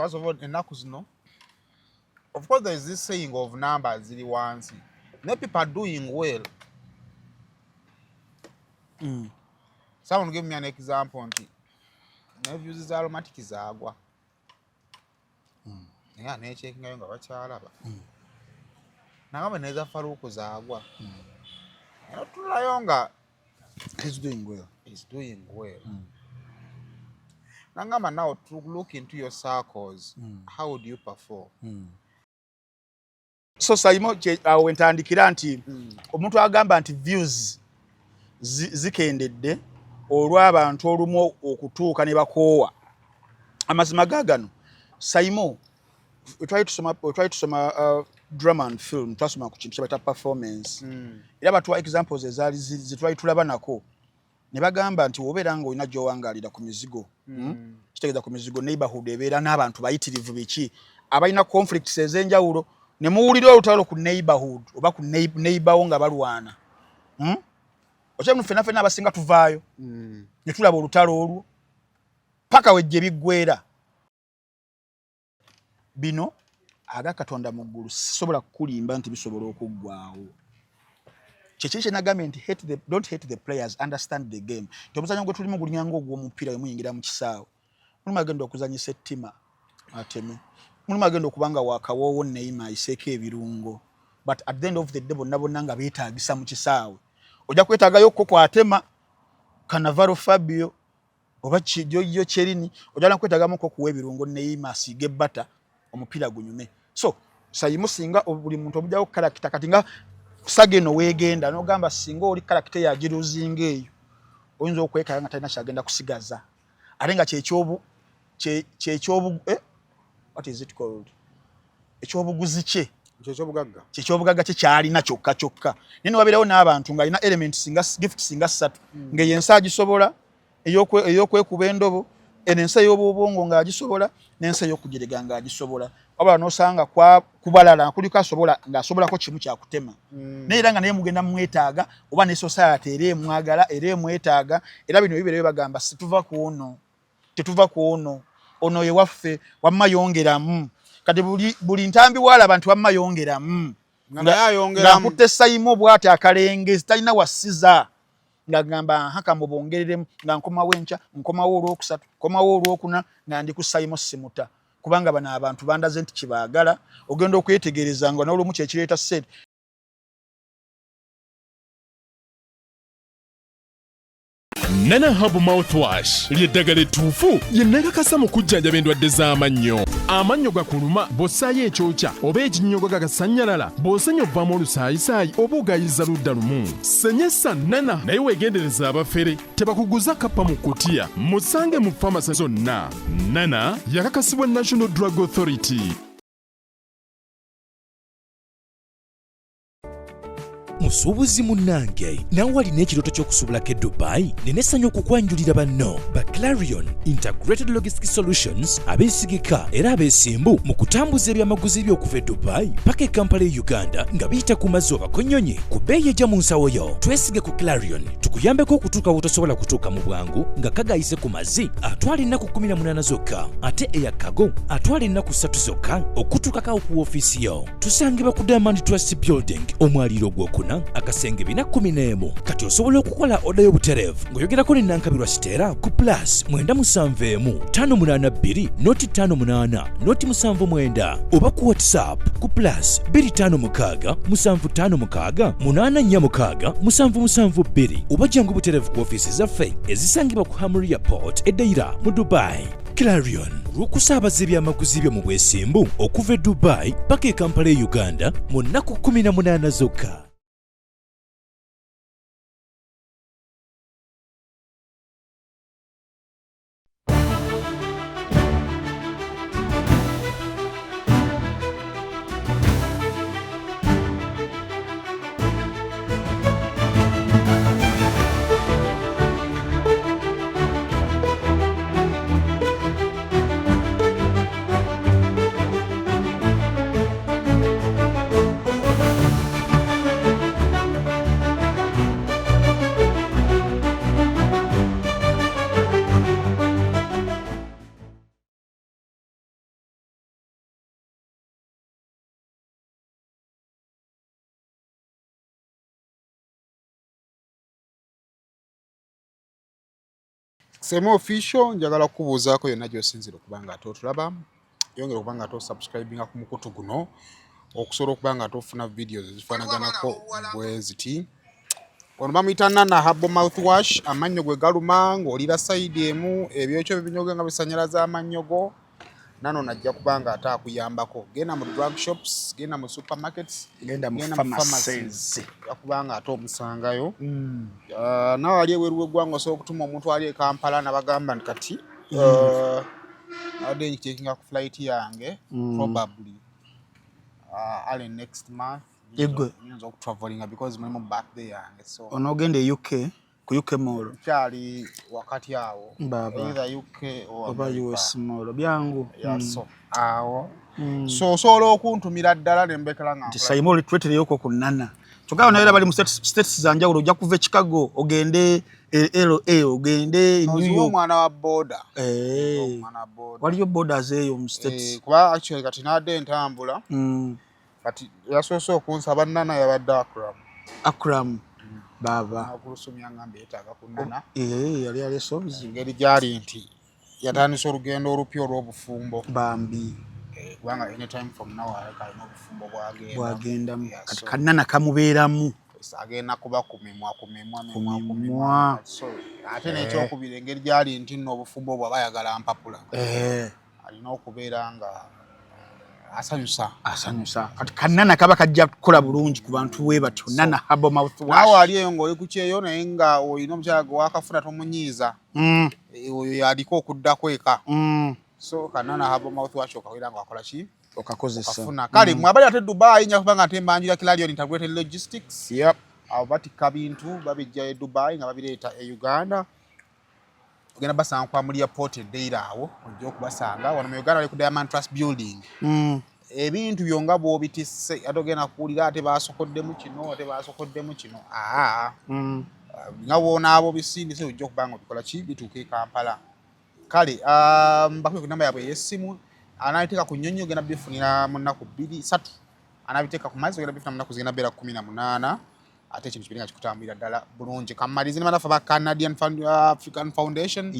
First of all, ennaku zino, of course there is this saying of numbers ziri wansi, naye people are doing well. Someone give me an example nti naye views za Aromatic zaagwa, naye aneekyekinayo nga bakyalaba. Nagamba neza Faruku zaagwa, era otulayo nga he's doing well. Is doing well. Nangamba now to look into your circles, how would you perform? So Saimo, awo wentandikira nti omuntu agamba nti views zikendedde olw'abantu olumu okutuuka ne bakoowa, amazima gaagano. Saimo, twali tusoma drama and film, twasoma ku kintu kyebayita performance. Era batuwa examples ezaali zetwali tulaba nako ne bagamba nti wobeera nga olina gy'owangaalira ku mizigo, Kitegeeza ku mizigo neighborhood ebeera n'abantu bayitirivu, biki, abalina conflicts ez'enjawulo, ne muwulira olutalo ku neighborhood oba ku neighbor wo nga balwana, Okyemu ffenna ffenna abasinga tuvaayo ne tulaba olutalo olwo paka wejje biggweera. Bino aga Katonda mu ggulu sisobola kukulimba nti bisobola okuggwaawo. Kyekiri kye nagambye nti don't hate the players, understand the game. Nti omuzannyo gwe tulimu gulinga ogw'omupiira, we muyingira mu kisaawe mulimu agenda okuzannyisa ettima ateme, mulimu agenda okuba nga wakawoowo Neymar ayiseeko ebirungo, but at the end of the day bonna bonna nga beetaagisa mu kisaawe. Ojja kwetaagayo ko kwatema Cannavaro Fabio oba Giorgio Chiellini, ojja nakwetaagamu ko kuwa ebirungo Neymar asiige ebbata omupiira gunyume. So Sayimu, singa buli muntu omugyawo character, kati nga saga eno weegenda n'ogamba singa oli character yagiruzinga eyo, oyinza okwekanga nga talina kyagenda kusigaza, ate nga kyekyobu kyekyobu what is it called, ekyobuguzi kye. Kyekyobugagga. Kyekyobugagga kye kyalina kyokka kyokka. Naye newabeerawo n'abantu ng'alina elements nga gifts nga ssatu, ng'eyo ensi agisobola ey'okwekuba endobo, eno ensi ey'obwobwongo ng'agisobola, n'ensi ey'okujerega ng'agisobola. Wabula n'osanga kubalala kuliko asobola ng'asobolako kimu kyakutema, naye era nga naye mugenda mumwetaaga, oba ne society era emwagala era emwetaaga. Era bino bibeerayo bagamba situva ku ono, tetuva ku ono, ono ye waffe, wamma yongeramu. Kati buli ntambi waalaba nti wamma yongeramu, nga naye ayongeramu, ng'akutte Sayimu bw'ati akalengezi talina wasiza, ng'agamba aha kamubongereremu, nga nkomawo enkya, nkomawo olwokusatu, nkomawo olwokuna, nga ndi ku Sayimu simuta, kubanga bano abantu bandaze nti kibaagala. Ogenda okwetegereza nga n'olumu kyekireeta ssente. Nana Herbal Mouthwash ly'eddagala ettuufu lye nakakasa mu kujjanjaba endwadde z'amannyo. Amannyo gakuluma bw'ossaayo ekyokya oba ekinnyogo gagasannyalala, bw'osenya ovaamu olusaayisaayi oba ogayiza ludda lumu. Senyesa Nana, naye weegendereza abafere tebakuguza kappa mu kutiya. Musange mu famasi zonna. Nana yakakasibwa National Drug Authority. Musuubuzi munnange, naawe alina ekirooto ky'okusuubulako e Dubai, nina essanyu okukwanjulira banno ba Clarion Integrated Logistics Solutions, abeesigika era abeesimbu mu kutambuza ebyamaguzi byo okuva e Dubai paka e Kampala e Uganda nga biyita ku mazzi oba ku nnyonyi ku bbeeyi ejja mu nsawo yo. Twesige ku Clarion tukuyambeko okutuuka w'otosobola kutuuka mu bwangu nga kagayise ku mazzi atwala ennaku 18 zokka, ate eya cargo atwala ennaku 3 zokka okutuukako ku woofiisi yo. Tusangibwa ku Diamond Trust Building, omwaliiro ogwokuna, akasenge 411. Kati osobola okukola oda y'obutereevu ng'oyogerako ne Nankabirwa Siteera ku plus 971 582 0 58 0 79, oba ku WhatsApp ku plus 256 756 846 772, oba jangu butereevu ku ofiisi zaffe ezisangibwa ku Hamriya Port e Deira mu Dubai. Clarion, olw'okusaabaza ebyamaguzi byo mu bwesimbu okuva e Dubai paka e Kampala e Uganda mu nnaku 18 zokka. Saimo Official, njagala kukubuuzaako yonna gy'osinzira okuba nga ate otulaba, yongera okuba nga ate osubscribinga ku mukutu guno okusobola okuba nga ate ofuna videos ezifaanaganako bwe ziti. Ono bamuyita Nana Herbal Mouthwash. Amannyo gwe galuma ng'olira side emu, ebyokyo bibinyoge nga bisanyalaza amannyo go, Nana ono ajja kuba nga ate akuyambako. Genda mu drug shops, genda mu supermarkets, genda mu pharmacies, ajja kuba nga ate omusangayo. Naawe ali ebweru w'eggwanga osobola okutuma omuntu ali e Kampala nabagamba nti kati abadde nkitekinga ku flight yange, probably early next month. Egwe. Nyinza okutravelinga because mulimu birthday yange, so onoogenda e UK, ku UK Mall. Kyali wakati awo. Baba. Either UK or oba America. US Mall, byangu. Yeah, so awo so osobola okuntumira ddala nembekera nga nti nkola. Saimo, olituletereyoko ku Nana. Kyokka naye era bali mu states za njawulo. Ojja kuva e Chicago ogende e LA, ogende e New Oziwa York. Omwana wa boda. Eh, Omwana wa boda. Waliyo borders eyo mu States. Eh, kuba actually kati nadde entambula, kati yasoose okunsaba Nana yabadde Akram. Akram baba. Akulusumya ngamba yeetaaga ku Nana. Eh, yali aleese obuzibu. Engeri gyali nti yatandise olugendo olupya olw'obufumbo. Bambi. Eh, kubanga anytime from now aleka alina obufumbo bwagenda. Bwagendamu. Yeah, kati so kanana kamubeeramu. Agenda kuba ku mimwa, ku mimwa, Ku mimwa, ku mimwa. mimwa. So ate n'ekyokubiri, engeri gyali nti nno obufumbo bwe aba ayagala mpapula, alina okubeera nga asanyusa. Asanyusa. Kati kanana kaba kajja kukola bulungi ku bantu we batyo. Nana Herbal Naawe Mouthwash. ali eyo ng'oli ku kyeyo naye nga olina omukyala gwe wakafuna tomunyiiza. Eh, oyo yaliko okuddako eka. So Kanana Herbal Mouthwash okawera nga wakola ki? Okakozesa. Okafuna. Kale mwe abali ate Dubai, nja kuba nga ate mbanjira Clarion Integrated Logistics. Abo batikka bintu, babijja e Dubai nga babireeta e Uganda. Ogenda basanga ku Amuli Port eddeira awo, ojja okubasanga. Wano mu Uganda bali ku Diamond Trust Building. Ebintu byo nga bw'obitisse, ate ogenda kuwulira ate baasokoddemu kino, ate baasokoddemu kino. Aa, nga bw'onaaba obisindise, ojja okuba nga obikola ki, bituuka e Kampala. Kale bakube ku namba yaabwe ey'essimu. Anabiteeka ku nnyonyi ogenda bifunira mu nnaku 2, 3. Anabiteeka ku mazzi ogenda bifuna mu nnaku zigenda beera 18, ate ekintu kibiri nga kikutambulira ddala bulungi. Kammalirize ne bannaffe aba Canadian African Foundation,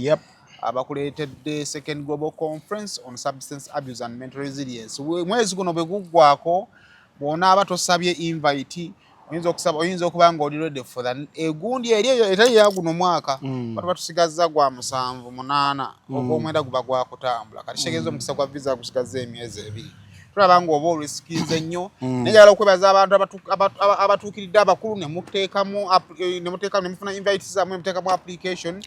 abakuleetedde second global conference on substance abuse and mental resilience. Mwezi guno bwe guggwako, bw'onaaba tosabye invite, oyinza okusaba, oyinza okuba nga oli ready for the egundi eri eyo etali ya guno mwaka. Batu batusigazza gwa musanvu, munaana, ogwomwenda guba gwakutambula. Kati kitegeeza omukisa gwa visa gusigazza emyezi 2. Tulaba nga oba olwesikiize nnyo. Naye njagala okwebaza abantu abatuukiridde abakulu ne muteekamu ne mufuna invites zammwe, ne muteekamu application.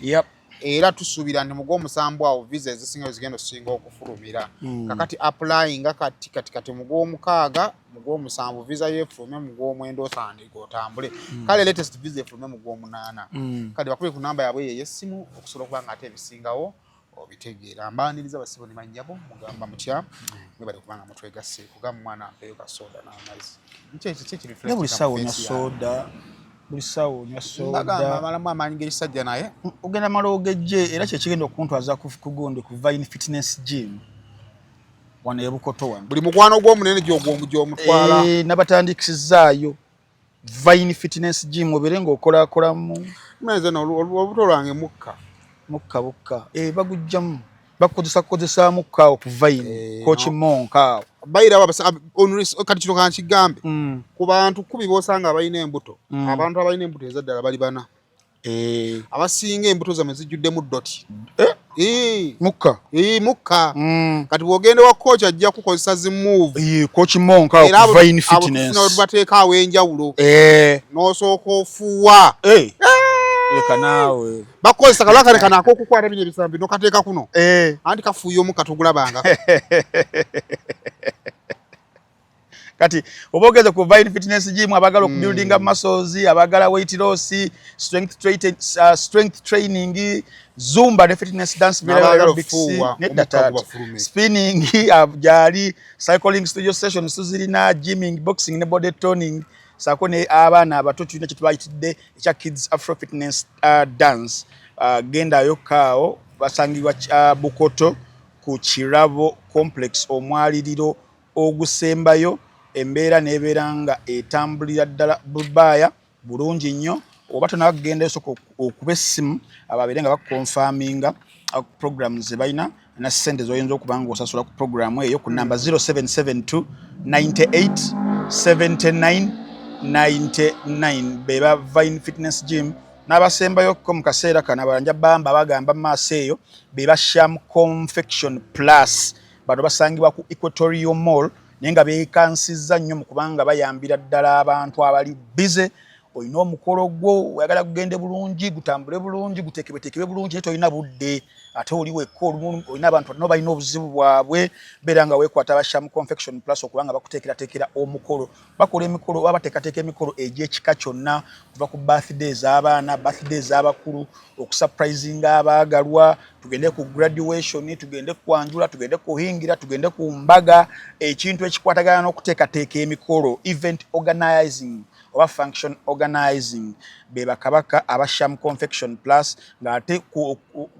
Era tusuubira nti mu gw'omusanvu awo visa ezisinga zigenda osinga okufulumira. Kakati applyinga kati kati kati mu gw'omukaaga, mu gw'omusanvu visa yeefulume, mu gw'omwenda otandika otambule. Kale latest visa efulume mu gw'omunaana. Kale bakube ku namba yaabwe eyo ey'essimu okusobola okuba nga ate ebisingawo obitegeera. Mbaniriza basibo ne bannyabo, mugamba mutya? Mwebale kubanga mutwegasse. Kugamba mwana mpeeyo kasoda n'amazzi. Nki ekyo ki ekiri Ne buli reflectinga ssaawa mu onywa face yange? soda, buli ssaawa onywa Mbagamba soda. amalamu amaanyi g'ekisajja naye. Ogenda mala ogejje, era kyekigenda okuntwaza ku gundi, ku Vine Fitness Gym wano ebukoto wano. Buli mukwano gw'omunene gy'omutwala. Eh, nabatandikisizaayo Vine Fitness Gym, obeere ng'okolakolamu. Meze no olubuto lwange mukka. Mukka bukka. Eh, bagujjamu, bakukozesa kukozesa mukka awo ku Vine. Coach no. Monk awo. Bayira kati kino kankigambe, ku bantu 10 b'osanga abalina embuto, abantu abalina embuto ezaddala bali bana. Abasinga embuto zammwe zijjuddemu doti. Eh? Eh, Mukka. Eh, mukka. Kati bw'ogenda wa coach ajja kukozesa zi move. Eh, Coach Monk awo Era ku Vine abo Fitness. tufuna tubateeka awo enjawulo, n'osooka ofuuwa. Eh. Leka naawe. Bakukozesa kalwakale kano ak'okukwata bino ebisambi n'okateeka kuno, anti kafuuye omukka togulabanga. Kati oba ogenze ku Vine Fitness Gym, abagala okubuildinga muscles, abagala weight loss, strength training, zumba ne fitness dance, N'abaagala aerobics, okufuuwa, nedda omukka taata. gubafulume. Spinning gyali, cycling studio sessions tuzirina, gymming, boxing ne body toning, saako ne abaana abato tulina kye tubayitidde ekya kids afro fitness dance. Gendayo kaawo, basangibwa Bukoto ku Kirabo Complex, omwaliriro ogusembayo. Embeera n'ebeera nga etambulira ddala bubaaya bulungi nnyo. Oba tonaba kugenda, osooka okuba essimu ababeere nga bakuconfirminga programs ze balina na ssente z'oyinza okuba nga osasula ku programu eyo ku namba 0772 98 79 99. Beba Vine Fitness Gym. N'abasembayokko mu kaseera kano abalanja bamba bagamba mu maaso eyo beba Sham Confection Plus. Bano basangibwa ku Equatorial Mall, naye nga beekansizza nnyo mu kubanga bayambira ddala abantu abali busy. Olina omukolo gwo, oyagala gugende bulungi, gutambule bulungi, guteekebweteekebwe bulungi, naye tolina budde, ate oli wekka, olumu olina abantu batono balina obuzibu bwabwe, beera nga weekwata aba Sham Confection Plus okuba nga bakuteekerateekera omukolo. Bakola emikolo oba bateekateeka emikolo egy'ekika kyonna, kuva ku birthday ez'abaana, birthday ez'abakulu, okusurprisinga abaagalwa, tugende ku graduation, tugende kwanjula, tugende kuhingira, tugende ku mbaga, ekintu ekikwatagana n'okuteekateeka emikolo, event organizing oba function organizing, be bakabaka aba Sham Confection Plus. Ng'ate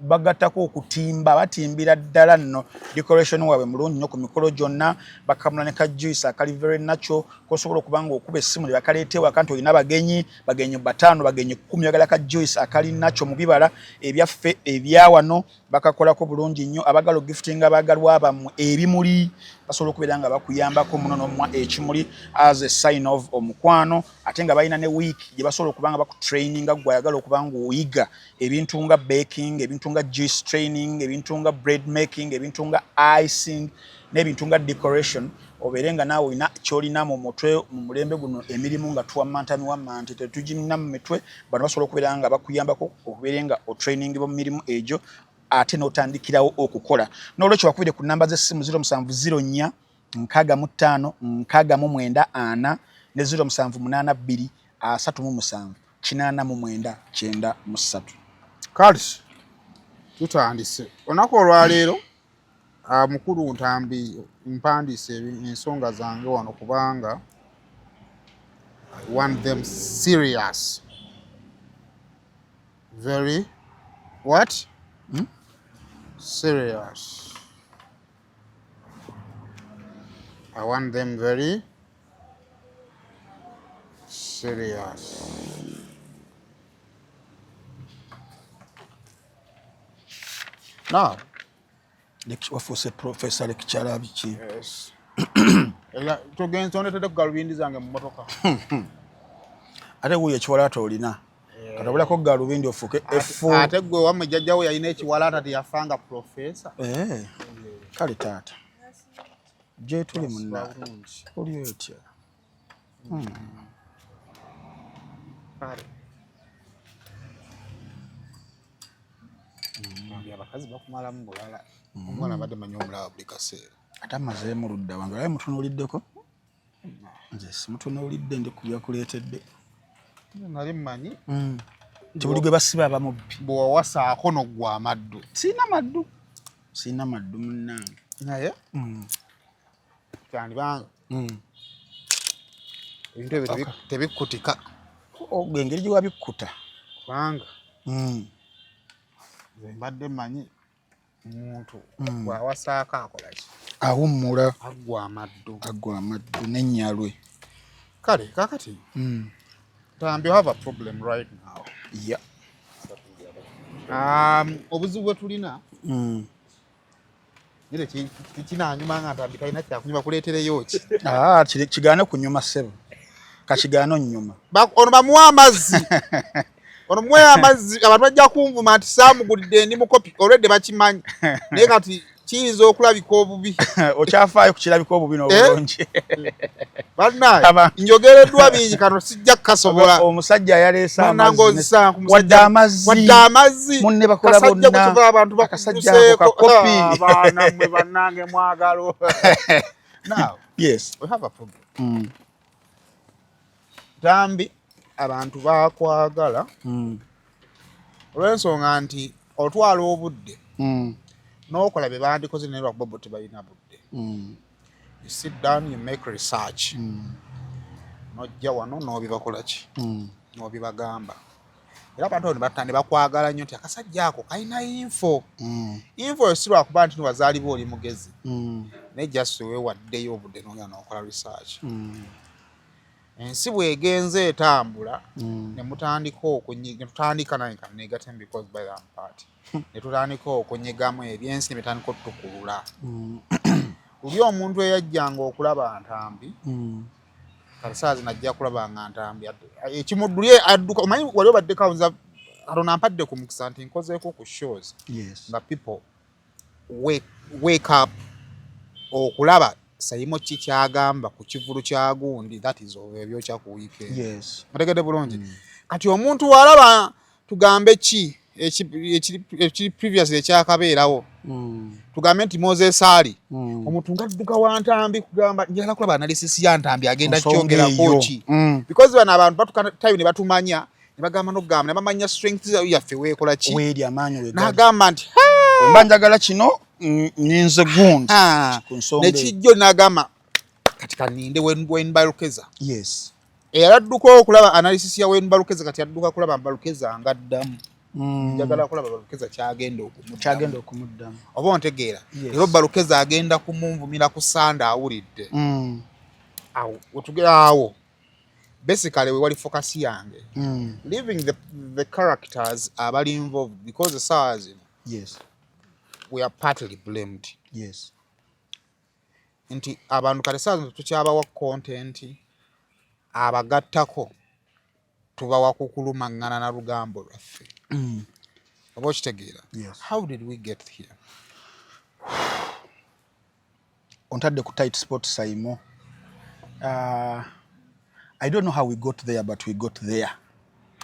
bagattako okutimba, batimbira ddala nno. Decoration waabwe mulungi nnyo ku mikolo gyonna. Bakamula ne ka juice akali very natural, kosobola okuba nga okuba essimu ne bakaleeta ewaka nti olina bagenyi, bagenyi 5, bagenyi 10, oyagala ka juice akali natural mu bibala ebyaffe ebyawano, bakakolako bulungi nnyo. Abagala ogiftinga abaagalwa bammwe ebimuli, basobola okubeera nga bakuyambako muno n'omuwa ekimuli as a sign of omukwano. Ate nga balina ne week gye basobola okuba nga bakutraininga, gwe ayagala okuba nga oyiga ebintu nga baking, ebintu nga juice training, ebintu nga bread making, ebintu nga icing n'ebintu nga decoration, obeere nga naawe olina kyolina mu mutwe. Mu mulembe guno emirimu nga tuwammantami wamma nti tetugirina mu mitwe, bano basobola okubeera nga bakuyambako okubeere nga otrainingibwa mu mirimu egyo, ate n'otandikirawo okukola. N'olwekyo bakubire ku namba z'essimu 0704 65 69 4 ne 0782 37 89 93. Kale tutandise olunaku olwaleero. Mukulu Ntambi, mpandiise ensonga zange wano kubanga I want them serious, very what? Hmm? Serious. I want them very serious. Now, Wafuuse professor, lecturer, biki? Yes. Era togenza ondetedde ku galubindi zange mu motoka. Ate wuuyo ekiwalaata olina, kati obulako galubindi ofuuke efu. Ate gwe wammwe jjajjawo yalina ekiwalaata, teyafanga professor? Eh, kale taata, gyetuli munna, oli otya? Kale. Bambi abakazi bakumalamu bulala. Omwana abadde manyi omulaba buli kaseera. Ate amazeemu ludda wange, olabe mutunuuliddeko, nze simutunuulidde, ndi ku byakuleetedde. Nali mmanyi nti buli gwe basiba aba mubbi. Bwe wawasaako noggwa amaddu. Siina maddu, siina maddu munnange. Naye kyandibanga ebintu ebyo tebikkutika. Engeri gye wabikkuta. Kubanga nze mbadde mmanyi muntu bw'awasaako akola ki? Awummula. Aggwa amaddu. Aggwa amaddu n'ennyalwe. Kale kakati, Ntambi, you have a problem right now. Ya. Obuzibu bwe tulina nyine kinanyuma nga Ntambi talina kyakunyuma, kuleetereyo ki? Ah, kigaane kunyuma ssebo, kakigaane onnyuma. Ono bamuwa amazzi, ono muwe amazzi. Abantu bajja kunvuma nti saamugulidde, ndi mukopi, olwedde bakimanyi, naye kati kiyinza okulabika obubi. Okyafaayo ku kirabika obubi n'obulungi? Bannaye njogereddwa bingi, kano sijja kukasobola. Omusajja yaleese Bannange amazzi ozisanga ku wadde amazzi. Wadde amazzi. Munne bakola Kasajja bonna. Kukiva abantu Akasajja ako bakuduseeko. kakopi. Ah, baana mmwe, bannange mwagalo. Now we have a problem. Ntambi, abantu bakwagala olw'ensonga nti otwala obudde n'okola bye bandikoze, naye lwakuba bo tebalina budde. You sit down, you make research, n'ojja wano n'obibakola ki, n'obibagamba, era abantu abo ne bakwagala nnyo nti akasajja ako kalina info. Info oyo si lwakuba nti wazaalibwa oli mugezi, naye just weewaddeyo obudde n'ogenda n'okola research. Ensi bw'egenze etambula, ne mutandika ne tutandika, naye kanegatem because by that part ne tutandika okunyigamu ebyensi, ne bitandika otukulula. Luli omuntu eyajjanga okulaba Ntambi, kati saa zino ajja kulaba nga Ntambi ekimudduli adduka. Omanyi wali obaddeko awo, nza Katonda ampadde ku mukisa nti nkozeeko ku shows nga people wake up okulaba Saimo ki kyagamba ku kivulu kya gundi, that is ebyokya ku weekend. Otegedde bulungi? Kati omuntu walaba, tugambe ki ekiri previous ekyakabeerawo, tugambe nti Moses Ali, omuntu ngadduka wa Ntambi kugamba, "Njagala kulaba analysis ya Ntambi, agenda Nsonga kyogerako eyo. ki?" Because bano abantu batuka time ne batumanya, ne bagamba n'okugamba ne bamanya strength yaffe weekola ki. Weeri amaanyi wegali. N'agamba nti, Mba njagala kino, ninze gundi "Ah," ku nsonga eyo. Nekijjo n'agamba, "Kati kaninde Wenbalukeza." Eyali adduka okulaba analysis ya Wenbalukeza, kati adduka kulaba Mbalukeza ngaddamu. "Njagala kulaba Balukeza kyagenda okumuddamu." Kyagenda okumuddamu. Oba ontegeera? Yes. Era Balukeza agenda kumunvumira ku Sande, awulidde. Awo wetugera awo, basically we wali focus yange, leaving the characters abali involved, because essaawa zino we are partly blamed nti abantu kati essaawa zino tukyabawa content, abagattako tubawa kukulumaŋŋana na lugambo lwaffe. Oba okitegeera? Yes. How did we get here? Ontadde ku tight spot, Saimo. I don't know how we got there, but we got there.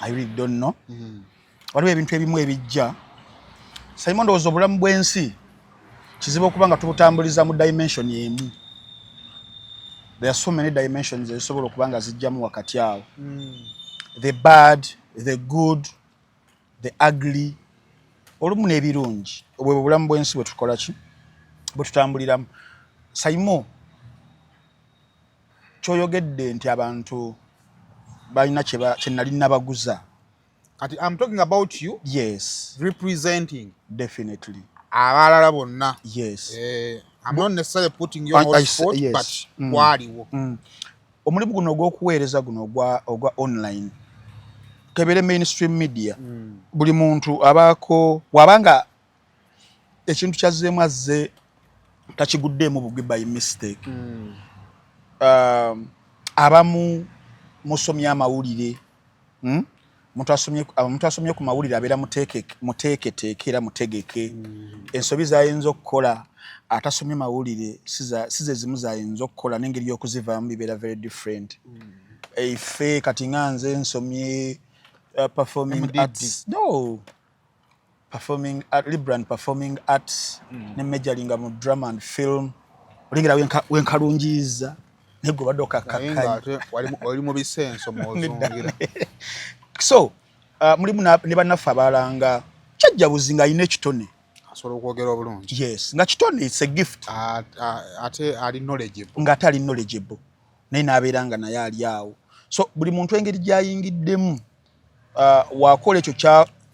I really don't know. Waliwo ebintu ebimu ebijja, Saimo. Ndowooza obulamu bw'ensi kizibu okuba nga tubutambuliza mu dimension emu. There are so many dimensions ezisobola okuba nga zijjamu wakati awo, the bad, the good, the ugly, olumu n'ebirungi. Obwe bwe bulamu bw'ensi bwe tukola ki, bwe tutambuliramu. Saimo, kyoyogedde nti abantu balina kye nali nabaguza. Kati I'm talking about you representing abalala bonna. Eh, I'm not necessarily putting you on spot, but waliwo. Omulimu guno ogw'okuweereza guno ogwa online, kebere mainstream media, buli muntu abaako bw'abanga ekintu kyazzeemu azze takiguddeemu bugwi by mistake. Abamu musomye amawulire, Omuntu asomye ku mawulire abeera muteeketeeke era mutegeke. Ensobi zayinza okukola atasomye mawulire si ze zimu zayinza okukola, n'engeri y'okuzivaamu bibeera very different. Ife kati nga nze nsomye performing MDD. arts, no, performing art, liberal performing arts, ne majoringa mu drama and film. Olengera wenkalungiyiza, naye gwe obadde Naye okakkakkanya. ng'ate oli mu bisenso mw'ozungira. So mulimu ne bannaffe abalanga kyajjabuzi ng'alina ekitone. Asobola okwogera obulungi. Yes, nga kitone, it's a gift. Ate ali knowledgeable. Ng'ate ali knowledgeable, naye n'abeera nga naye ali awo. So buli muntu engeri gy'ayingiddemu, wakola ekyo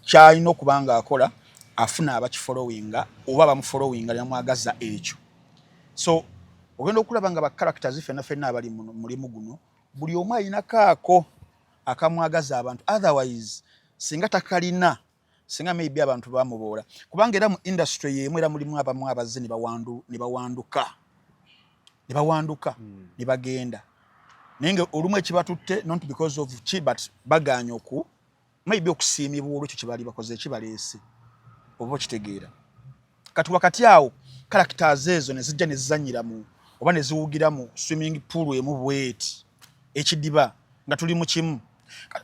kyalina okuba nga akola, afuna abakifollowinga oba bamufollowinga namwagaza ekyo. So ogenda okulaba nga bacharacters ffenna ffenna abali mu mulimu guno, buli omu alina kaako akamwagaza abantu. Otherwise singa takalina, singa maybe abantu bamuboola, kubanga era mu industry yemu era mulimu abamu abazze ne bawanduka ne bagenda, naye nga olumu ekibatutte not because of ki, but baganye oku maybe okusiimibwa olwekyo kye baali bakoze ekibaleese. Oba okitegeera? Kati wakati awo characters ezo ne zijja ne zizanyira mu oba ne ziwugira mu swimming pool emu bweti, ekidiba nga tuli mu kimu.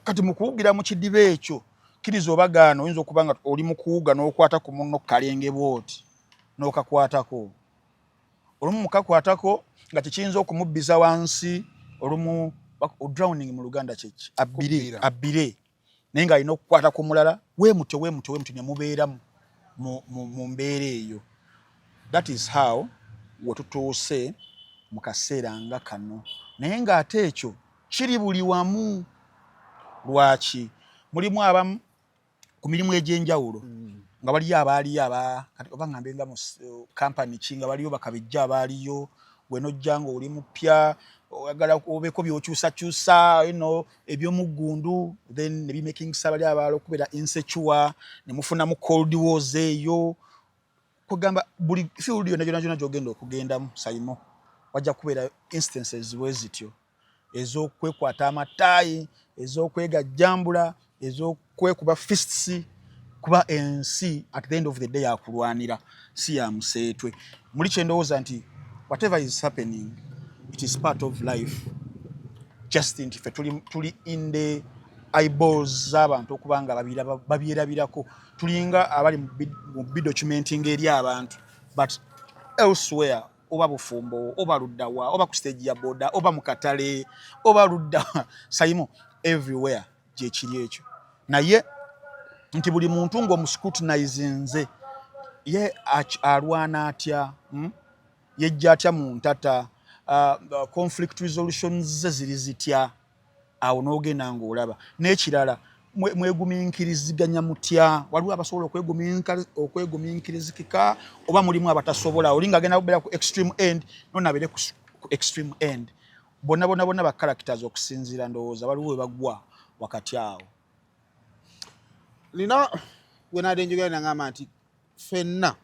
Kati mu kuwugira mu kidiba ekyo, kkiriza oba gaana, oyinza okuba nga oli mu kuwuga n'okwata ku munno kalenge bwoti n'okakwatako. Olumu mukakwatako nga tekiyinza okumubbiza wansi, olumu drowning mu Luganda kyeki? Abbire. Kubbira. Abbire, naye ng'alina okukwata ku mulala weemutyo weemutyo weemutyo ne mubeera mu mbeera eyo. That is how wetutuuse mu kaseera nga kano. Naye ng'ate ekyo kiri buli wamu. Lwaki mulimu abamu ku mirimu egy'enjawulo nga waliyo abaaliyo aba kati oba ngambe nga mu kampani ki, nga waliyo bakabijja abaaliyo, gwe nojja nga oli mupya. Oyagala obeeko byokyusakyusa ebyomuggundu, then ne bimakingisa bali abalala okubeera insecure, ne mufunamu cold wars eyo. Kugamba buli field yonna gyona gyona gyogenda okugendamu, Saimo, wajja kubeera instances bwe zityo ez'okwekwata amataayi, ez'okwegajjambula, ez'okwekuba fists, kuba ensi at the end of the day yakulwanira, si ya museetwe. Muli kyendowooza nti whatever is happening, it is part of life, just nti ffe tuli in the eyeballs z'abantu okuba nga babyerabirako, tulinga abali mu bidocumenting eri abantu, but elsewhere, oba bufumbo, oba luddawa, oba ku stage ya boda, oba mu katale, oba luddawa, Saimo, everywhere gyekiri ekyo. Naye nti buli muntu ng'omuscrutinizinze ye alwana atya, Yejja atya mu ntata? Conflict resolutions ze ziri zitya? Awo n'ogenda ng'olaba. N'ekirala, mweguminkiriziganya mutya? Waliwo abasobola okweguminkirizikika oba mulimu abatasobola? Oli ng'agenda kubeera ku extreme end, nonabeere ku extreme end. Bonna bonna bonna ba characters, okusinziira ndowooza waliwo we bagwa wakati awo. Nina wenadde njogera, nagamba nti ffenna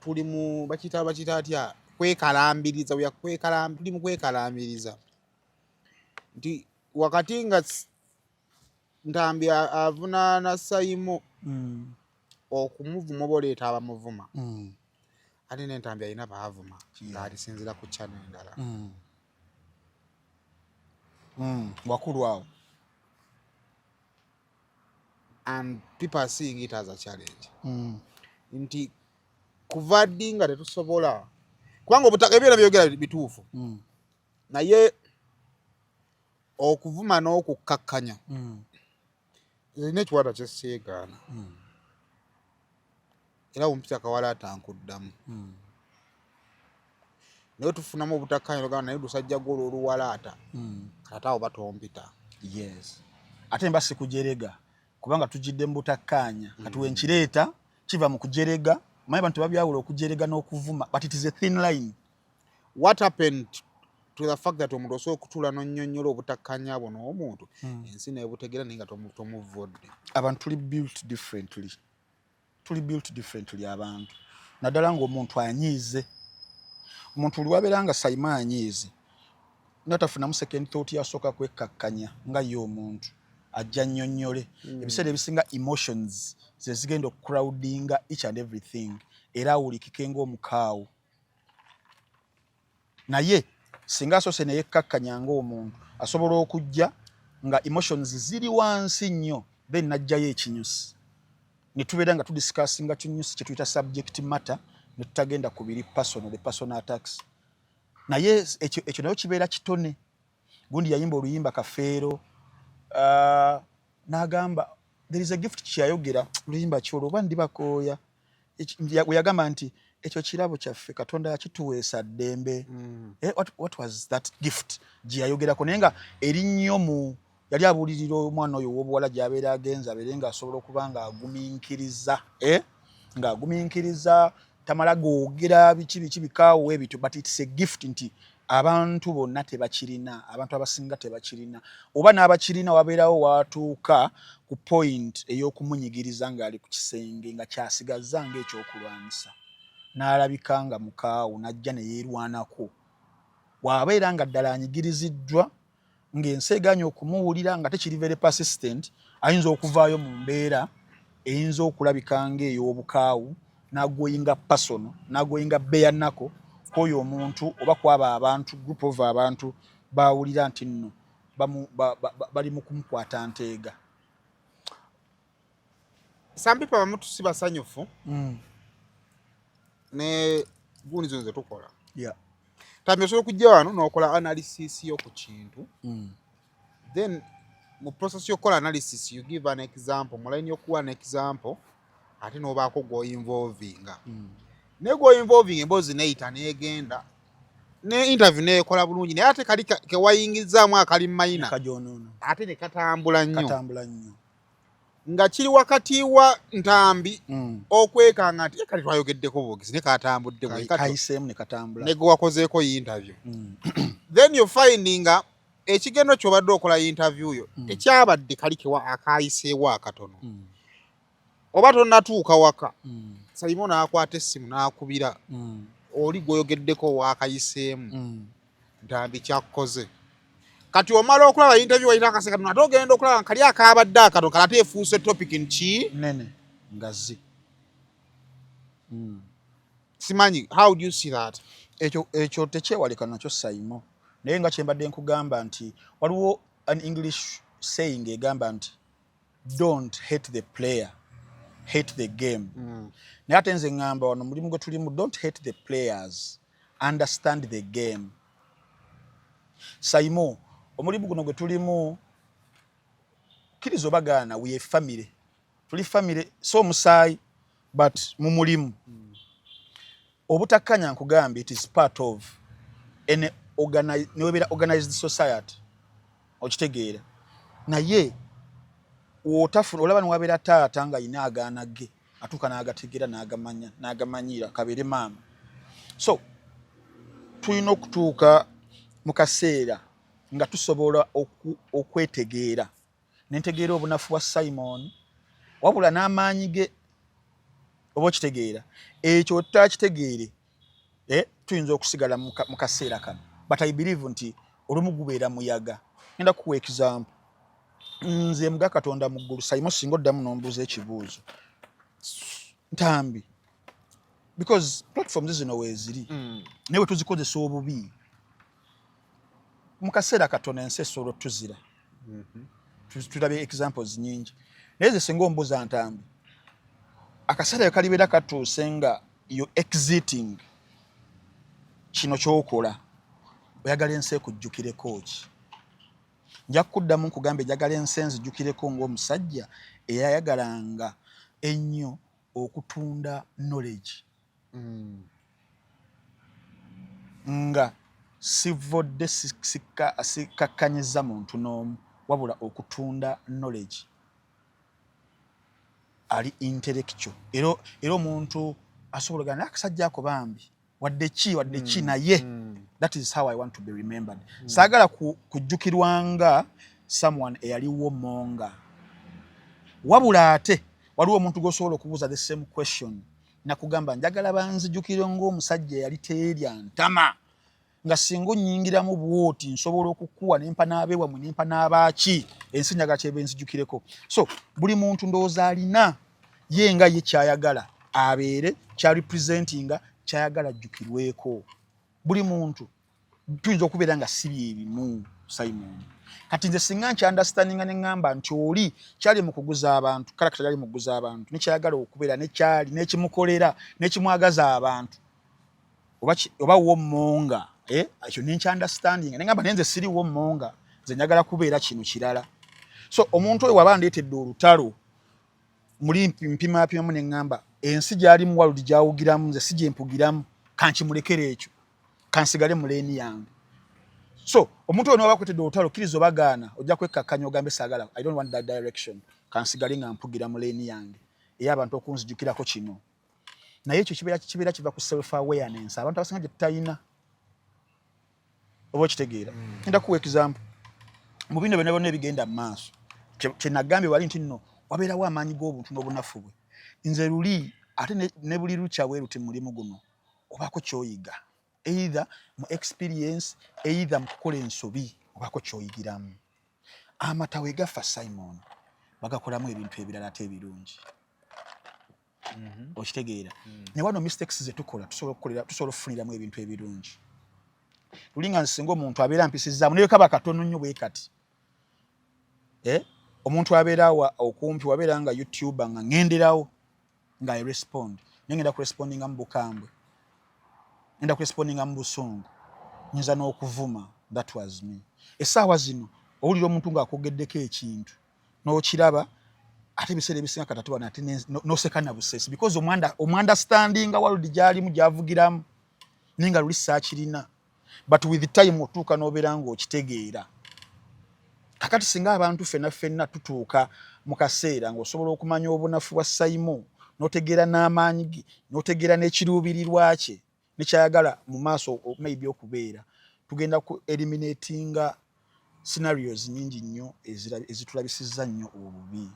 tuli mu bakiyita atya, kwekalambiriza, tuli mu kwekalambiriza, nti wakati nga Ntambi avunaana Saimo okumuvuma oba oleeta abamuvuma, ate n'Entambi alina baavuma ng'alisinziira ku channel endala. Wakulu awo. And people are seeing it as a challenge nti kuva ddi nga tetusobola, kubanga obutaka ebyona byogera bituufu, naye okuvuma n'okukkakkanya erina ekiwata kyeseegaana, era bumpita kawala atankuddamu, naye tufunamu obutakkanya, ogamba naye lusajja gwo olwoluwalaata, kati awo batompita. Yes, ate mba sikujerega kubanga tujidde mu butakkaanya. Kati wenkireeta kiva mu kujerega. Manyi abantu babyawula okujerega n'okuvuma, but it is a thin line. What happened to the fact that omuntu osobola okutuula n'onnyonnyola obutakkanya bwo n'omuntu, ensi nebutegeera, naye nga tomuvudde? Abantu tuli built differently, tuli built differently abantu, naddala ng'omuntu anyiize. Omuntu buli wabeera nga Saima anyiize, natafunamu second thought, yasooka kwekkakkanya nga ye omuntu ajja nnyonnyole. Ebiseera ebisinga emotions ze zigenda okucrowdinga each and everything, era awulikike ng'omukaawu. Naye singa asoose neyekkakkanya ng'omuntu, asobola okujja nga emotions ziri wansi nnyo, then najjayo ekinyusi ne tubeera nga tudiscussinga kinyusi kye tuyita subject matter, ne tutagenda ku biri personal, the personal attacks. Naye ekyo nayo kibeera kitone. Gundi yayimba oluyimba Kafeero, n'agamba there is a gift. Kyeyayogera luyimba kyolwo oba ndibakooya, we yagamba nti ekyo kirabo kyaffe, Katonda yakituweesa ddembe. Eh, what was that gift gye yayogerako? Naye nga eri nnyo mu yali abuulirira omwana oyo ow'obuwala gy'abeera agenza, abeere ng'asobola okuba ng'agumiikiriza, eh? Ng'agumiikiriza, tamala googera biki biki bikaawo ebityo. But it's a gift nti abantu bonna tebakirina, abantu abasinga tebakirina, oba n'abakirina wabeerawo watuuka ku point ey'okumunyigiriza ng'ali ku kisenge, nga kyasigaza ng'ekyokulwanyisa, n'alabika nga mukaawu, n'ajja ne yeerwanako. Bw'abeera nga ddala anyigiriziddwa, ng'ensi eganye okumuwulira, nga tekiri very persistent, ayinza okuvaayo mu mbeera eyinza okulabika ng'ey'obukaawu, n'agoyinga personal, n'agoyinga beyanako kwoyo omuntu oba kwaba abantu, group of abantu bawulira nti nno bali mu kumukwata nteega. Some people abamu tusi basanyufu ne gundi zino zetukola. Tambi osobola okujja wano n'okola analysis yo ku kintu, then mu process y'okukola analysis you give an example. Mu line y'okuwa an example, ate n'obaako gw'oinvolvinga, naye gw'oinvolvinga emboozi neeyita n'egenda ne interview neekola bulungi, naye ate kali kewayingizaamu akali mayina kajonoona, ate ne katambula nnyo. Katambula nnyo. Nga kiri wakati wa Ntambi okwekanga nti kali twayogeddeko bwogezi ne katambudde bwe katyo, kayiseemu ne katambula, ne gwe wakozeeko interview. Then you finding ekigendo kyobadde okola interview yo tekyabadde kali kewa akayiseewo akatono, oba tonnatuuka waka, Saimo n'akwata essimu n'akubira oli gweoyogeddeko waakayiseemu, "Ntambi kyakkoze." Kati omala okulaba interview, wayita akase katono, ate ogenda okulaba kali akabadde akatono kale ate efuuse topic nki? Nene ngazi. Simanyi, how do you see that? Ekyo tekyewalika nakyo, Saimo, naye nga kyembadde nkugamba nti waliwo an English saying egamba nti, "Don't hate the player, hate the game." Naye ate nze ŋŋamba wano mulimu gwe tulimu, don't hate the players, understand the game. Saimo, omulimu guno gwe tulimu, kkiriza oba gaana, we family, tuli family, so omusaayi, but mu mulimu obutakkanya, nkugambye, it is part of any newebeera organized society, okitegeera? Naye otafuna, olaba niwabeera taata nga ayina agaana ge atuuka n'agategeera n'agamanya n'agamanyira, kabeere maama. So tulina okutuuka mu kaseera nga tusobola okwetegeera, nentegeera obunafu bwa Simon wabula n'amaanyi ge, oba okitegeera? Ekyo tutakitegeere, tuyinza okusigala mu kaseera kano, but I believe nti olumu gubeera muyaga. Ngenda kukuwa example. Nze muga Katonda mu ggulu, Saimo, singa oddamu n'ombuuza ekibuuzo, Ntambi, because platforms zino weeziri, naye bwe tuzikozesa obubi, mu kaseera katono ensi esobola otuzira. Tulabye examples nyingi. Naye ze singa ombuuza, Ntambi, akaseera kalibeera katuuse nga you exiting kino kyokola, oyagala ensi ekujjukireko ki? Nja kukuddamu nkugambe, njagala ensi enzijjukireko ng'omusajja eyayagalanga ennyo okutunda knowledge, nga sivodde, sikkakkanyiza muntu n'omu, wabula okutunda knowledge ali intellectual, era omuntu asobola ogamba, "Naye akasajja ako bambi, wadde ki, wadde ki, naye that is how I want to be remembered." Saagala kujjukirwanga someone eyaliwo monga, wabula ate waliwo omuntu gw'osobola okubuuza the same question nakugamba, "Njagala banzijukire ng'omusajja eyali teerya ntama, nga singa onnyingiramu bwoti nsobola okukuwa nempa n'abeewamwe nempa n'abaaki, ensi njagala kyebe nzijukireko." So buli muntu ndowooza alina ye nga ye kyayagala abeere kyarepresentinga, kyayagala ajjukirweko. Buli muntu tuyinza okubeera nga si byebimu, Simon. Kati nze singa nkyunderstandinga neŋŋamba nti oli kyali mu kuguza abantu, character yali mu kuguza abantu, nekyayagala okubeera nekyali nekimukolera nekimwagaza abantu, oba warmonger, eh, ekyo nenkyunderstandinga neŋŋamba, naye nze siri warmonger, nze njagala kubeera kino kirala. So omuntu oyo waba ndeetedde olutalo muli mpimapimamu neŋŋamba ensi gyalimu, world gyawugiramu, nze si gyempugiramu, kankimulekere ekyo, kansigale mu lane yange. So omuntu oyo niwaba akwetedde olutalo, kkiriza oba gaana, ojja kwekkakkanya ogambe, "Saagala, I don't want that direction, kansigale nga mpugira mu lane yange ey'abantu okunzijukirako kino." Naye ekyo kibeera kiva ku self awareness abantu abasinga gye tutalina, oba okitegeera? Ngenda kuwa example. Mu bino byonna byonna ebigenda mu maaso, kye nagambye wali nti nno wabeerawo amaanyi g'obuntu n'obunafu bwe. Nze luli ate ne buli lukya bwe luti mulimu guno obaako kyoyiga, either mu experience, either mu kukola ensobi, obaako kyoyigiramu. Amata we gafa, Simon, bagakolamu ebintu ebirala ate ebirungi, okitegeera? Ne wano mistakes zetukola tusobola okufuniramu ebintu ebirungi. Luli nga nsinga omuntu abeera mpisizaamu naye kaba katono nnyo bwe kati, eh? Omuntu abeera okumpi wabeera nga YouTuber nga ŋŋenderawo nga I respond, naye ngenda kurespondinga mu bukambwe, ngenda kurespondinga mu busungu, nyinza n'okuvuma. That was me. Essaawa zino owulira omuntu ng'akwogeddeko ekintu n'okiraba, ate ebiseera ebisinga katatu bano ate n'oseka na busesi, because omuunderstandinga world gy'alimu, gy'avugiramu, naye nga luli saakirina. But with time otuuka n'obeera ng'okitegeera. Kakati singa abantu ffenna ffenna tutuuka mu kaseera ng'osobola okumanya obunafu bwa Saimo, n'otegeera n'amaanyi ge, n'otegeera n'ekiruubirirwa kye nekyayagala mu maaso maybe okubeera, Tugenda ku eliminatinga scenarios nyingi nnyo ezitulabisizza nnyo obubi.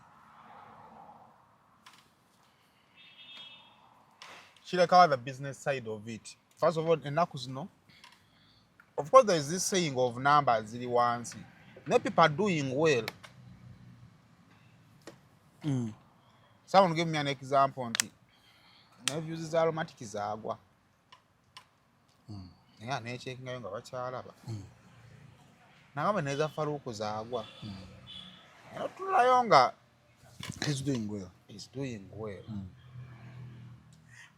Kirekawa the business side of it. First of all, ennaku zino, of course, there is this saying of numbers ziri wansi, ne people are doing well. Someone give me an example nti ne views za Aromatic zaagwa, naye aneekyekingayo nga bakyalaba. Nagamba neza Faruku zaagwa, naye otulayo nga He's doing well. Is doing well.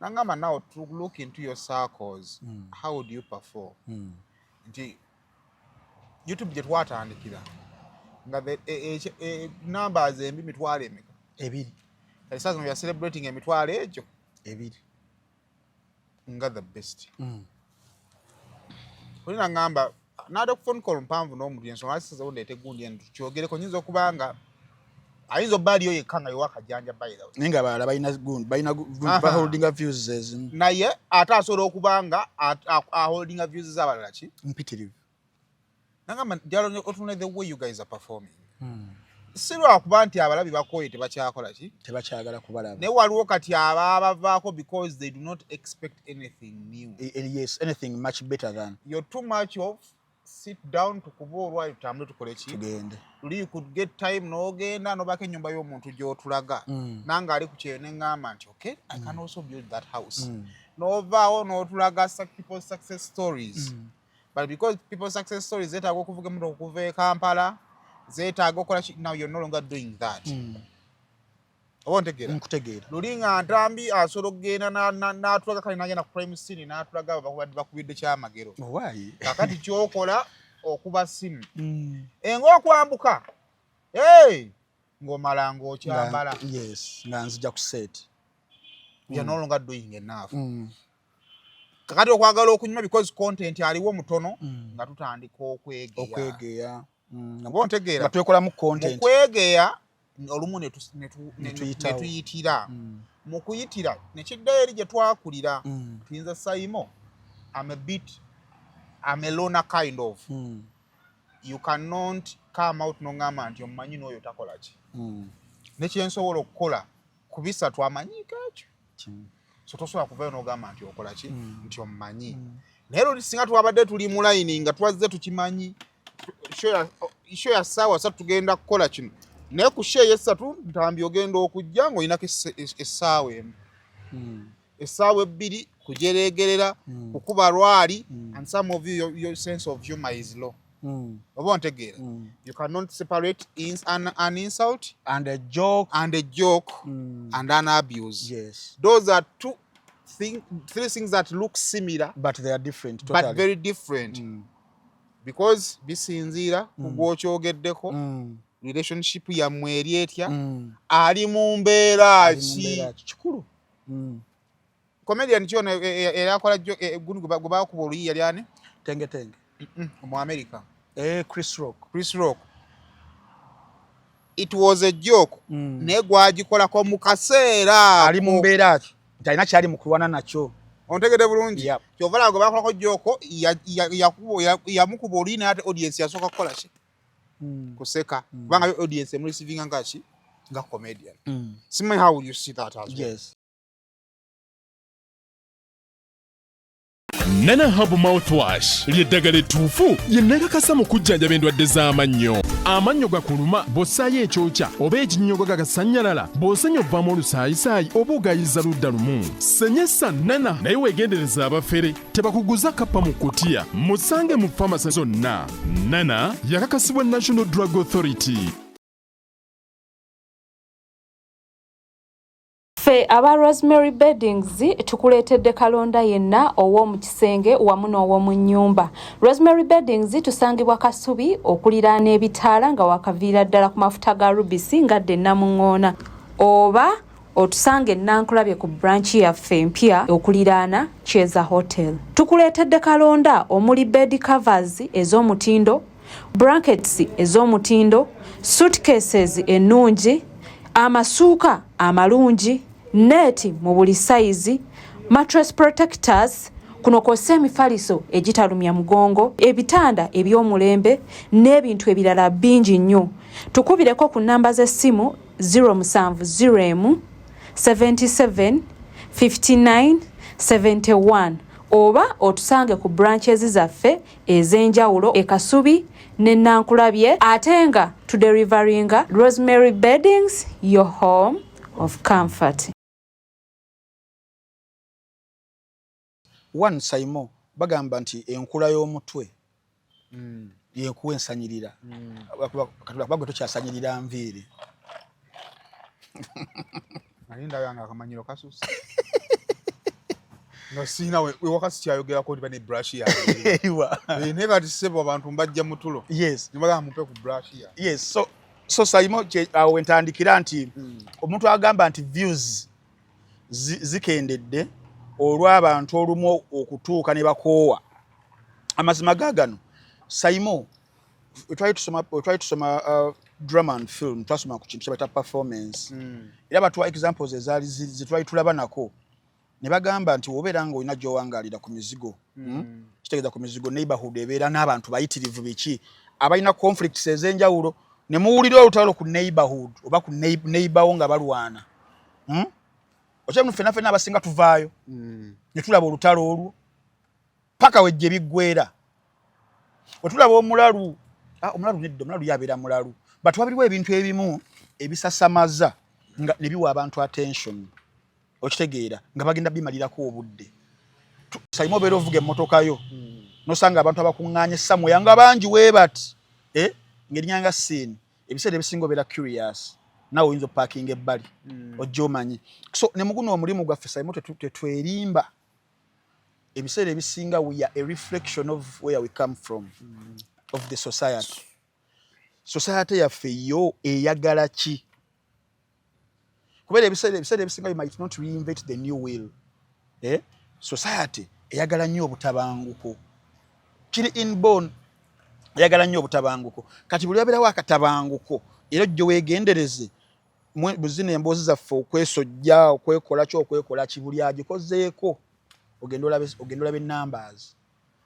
Nangamba now to look into your circles, how do you perform? Nti YouTube gye twatandikira nga the numbers embi 200,000 emeka? 2. Kati saa zino we are celebrating emitwalo egyo 2. Nga the best. Oli nangamba nada ku phone call mpanvu n'omuntu, ensonga lwaki ndeeta egundi eno tukyogereko, nyinza okuba nga ayinza obba aliyo yekka nga yewakajanja, by the way. Naye nga abalala balina gundi, balina baholdinga views ezimu. Naye ate asobola okuba nga aholdinga views z'abalala ki mpitirivu. Nangamba njagala otunule the way you guys are performing, si lwakuba nti abalabi bakooye, tebakyakola ki, tebakyagala kubalaba. Naye waliwo kati ababavaako because they do not expect anything new. Yes, anything much better than You're too much of sit down, tukuba olwayo, tutambule, tukole ki, tugende. Luli you could get time n'ogenda n'obako ennyumba y'omuntu gy'otulaga, nange ali ku kyeyo ne ŋŋamba nti okay, I can also build that house. N'ovaawo n'otulaga people's success stories, but because people's success stories zeetaaga okuvuga emotoka okuva e Kampala, zeetaaga okukola ki, now you're no longer doing that. Oba ontegeera? Nkutegeera. Luli nga Ntambi asobola okugenda n'atulaga kale n'agenda ku crime scene n'atulaga bakubadde bakubidde Kyamagero. Owaayi. Kakati kyokola okuba simu enga okwambuka, hey! Ng'omala ng'okyambala. Yes, nga nzija ku set. You're no longer doing enough. Kakati okwagala okunyuma because content aliwo mutono, nga tutandika okwegeya. Okwegeya. Oba ontegeera? Nga twekolamu Mu content. kwegeya olumu Ne tuyitawo. ne tuyitira. Mu kuyitira nekiddayo eri gye twakulira. Tuyinza sayimo, I'm a bit, I'm a loner kind of. You cannot come out noŋŋamba nti omumanyi n'oyo takola ki. Nekyensobola okukola ku bisatu amanyiiko ekyo. Kimu. So tosobola kuvayo n'ogamba nti okola ki, nti omumanyi. Naye luli singa twabadde tuli mu layini nga twazze tukimanyi, show ya 3:00 tugenda kukola kino, naye ku show eyessatu Ntambi ogenda okujja ng'olinako 1 hour, 2 hours kujeregerera, kukuba lwali, and some of you, your sense of humor is low. Oba ontegeera? You cannot separate an insult and a joke and a joke and an abuse. Those are two thing, three things that look similar, but they are different totally. But very different, because bisinziira ku gw'okyogeddeko, relationship yammwe eri etya, ali mu mbeera Ali mu ki. mbeera ki? Kikulu. Comedian kyona era akola gundi gwe bakuba oluyi yali ani? Tenge tenge. Mu America. Chris Rock. Chris Rock, it was a joke, naye gwagikolako mu kaseera Ali mu ako. mbeera ki, nti alina kyali mu kulwana nakyo. Ontegedde bulungi? Yep. Kyova laba gwe bakolako joke yamukuba oluyi, naye ate audience yasooka kukola ki? Kuseka, kubanga yo audience emureceivinga nga ki, nga comedian. Simanyi how will you see that as well. Yes. Nana Herbal Mouthwash ly'eddagala ettuufu lye nakakasa mu kujjanjaba endwadde z'amannyo. Amannyo gakuluma bw'ossaayo ekyokya oba ekinnyogo gagasannyalala, bw'osenya ovaamu olusaayisaayi oba ogayiza ludda lumu. Senyesa Nana, naye weegendereza abafere tebakuguza kappa mu kutiya. Musange mu famasi zonna. Nana yakakasibwa National Drug Authority. Ffe aba Rosemary Beddings tukuleetedde kalonda yenna ow'omu kisenge wamu n'ow'omu nnyumba. Rosemary Beddings tusangibwa Kasubi okuliraana ebitaala nga wakaviira ddala ku mafuta ga Rubisi nga dde Namuŋŋoona, oba otusanga Enankulabye ku branch yaffe empya okuliraana Cheza Hotel. Tukuleetedde kalonda omuli bed covers ez'omutindo, blankets ez'omutindo, suitcases ennungi, amasuuka amalungi, neeti mu buli sayizi, mattress protectors. Kuno kw'ossa emifaliso egitalumya mugongo, ebitanda eby'omulembe n'ebintu ebirala bingi nnyo. Tukubireko ku nnamba z'essimu 0701 77 59 71 oba otusange ku branches zaffe ez'enjawulo e Kasubi ne Nankulabye ate nga tuderivaringa Rosemary Beddings, your home of comfort. One Saimo bagamba nti enkula y'omutwe yekuwa ensanyirira. Katonda kuba gwe tokyasanyirira nviiri. Naye ndaba nga akamanyiro kasusse. Nga sirina ewaka sikyayogerako nti ba ne brush yange. Ewa. Eh, naye kati ssebo abantu mbajja mu tulo. Yes. Ne bagamba mumpe ku brush yange. Yes. So Saimo awo wentandikira nti omuntu agamba nti views zikendedde olw'abantu olumu okutuuka ne bakoowa. Amazima gaagano Saimo twali tusoma drama and film, twasoma ku kintu kye performance. Era batuwa examples ezaali zetwali tulaba nako ne bagamba nti wobeera nga olina gy'owangaalira ku mizigo, kitegeeza ku mizigo neighborhood ebeera n'abantu bayitirivu biki abalina conflicts ez'enjawulo, ne muwulira olutalo ku neighborhood oba ku neighbor nga balwana. Okyemu ffenna ffenna abasinga tuvaayo ne tulaba olutalo olwo paka wejje biggweera. Bwe tulaba omulalu, omulalu nedda, omulalu yabeera mulalu, but wabiriwo ebintu ebimu ebisasamaza nga ne biwa abantu attention, okitegeera nga bagenda bimalirako obudde. Saimo obeera ovuga emmotoka yo nosanga abantu abakuŋŋaanye somewhere nga bangi weebati, ng'erinyanga scene, ebiseera ebisinga obeera curious, naawe oyinza opaakinga ebbali ojja omanye. So ne muguno omulimu gwaffe Saimo tetwerimba, ebiseera ebisinga we are a reflection of where we come from, of the society. Society yaffe yo eyagala ki? Kubeera ebiseera ebisinga we might not reinvent the new wheel. Society eyagala nnyo obutabanguko, kiri inborn, eyagala nnyo obutabanguko. Kati buli wabeerawo akatabanguko era ojjo weegendereze buzina emboozi zaffe okwesojja okwekola ki okwekola ki buli agikozeeko ogenda olabe numbers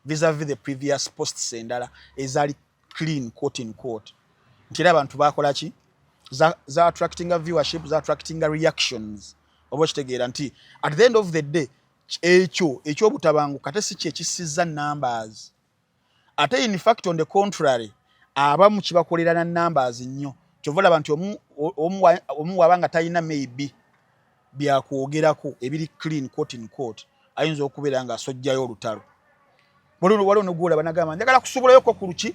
vis-a-vis the previous posts endala ezaali clean, quote in quote, nti era abantu bakola ki za attractinga viewership, za attractinga reactions. Oba okitegeera nti at the end of the day ekyo ekyobutabanguko ate si kyekisizza numbers, ate in fact on the contrary abamu kibakolera na numbers nnyo. Kyova olaba nti omu waba nga talina maybe byakwogerako ebiri clean, quote in quote, ayinza okubeera nga asojjayo olutalo. Waliwo nogwolaba nagamba njagala kusubulayoko ku luki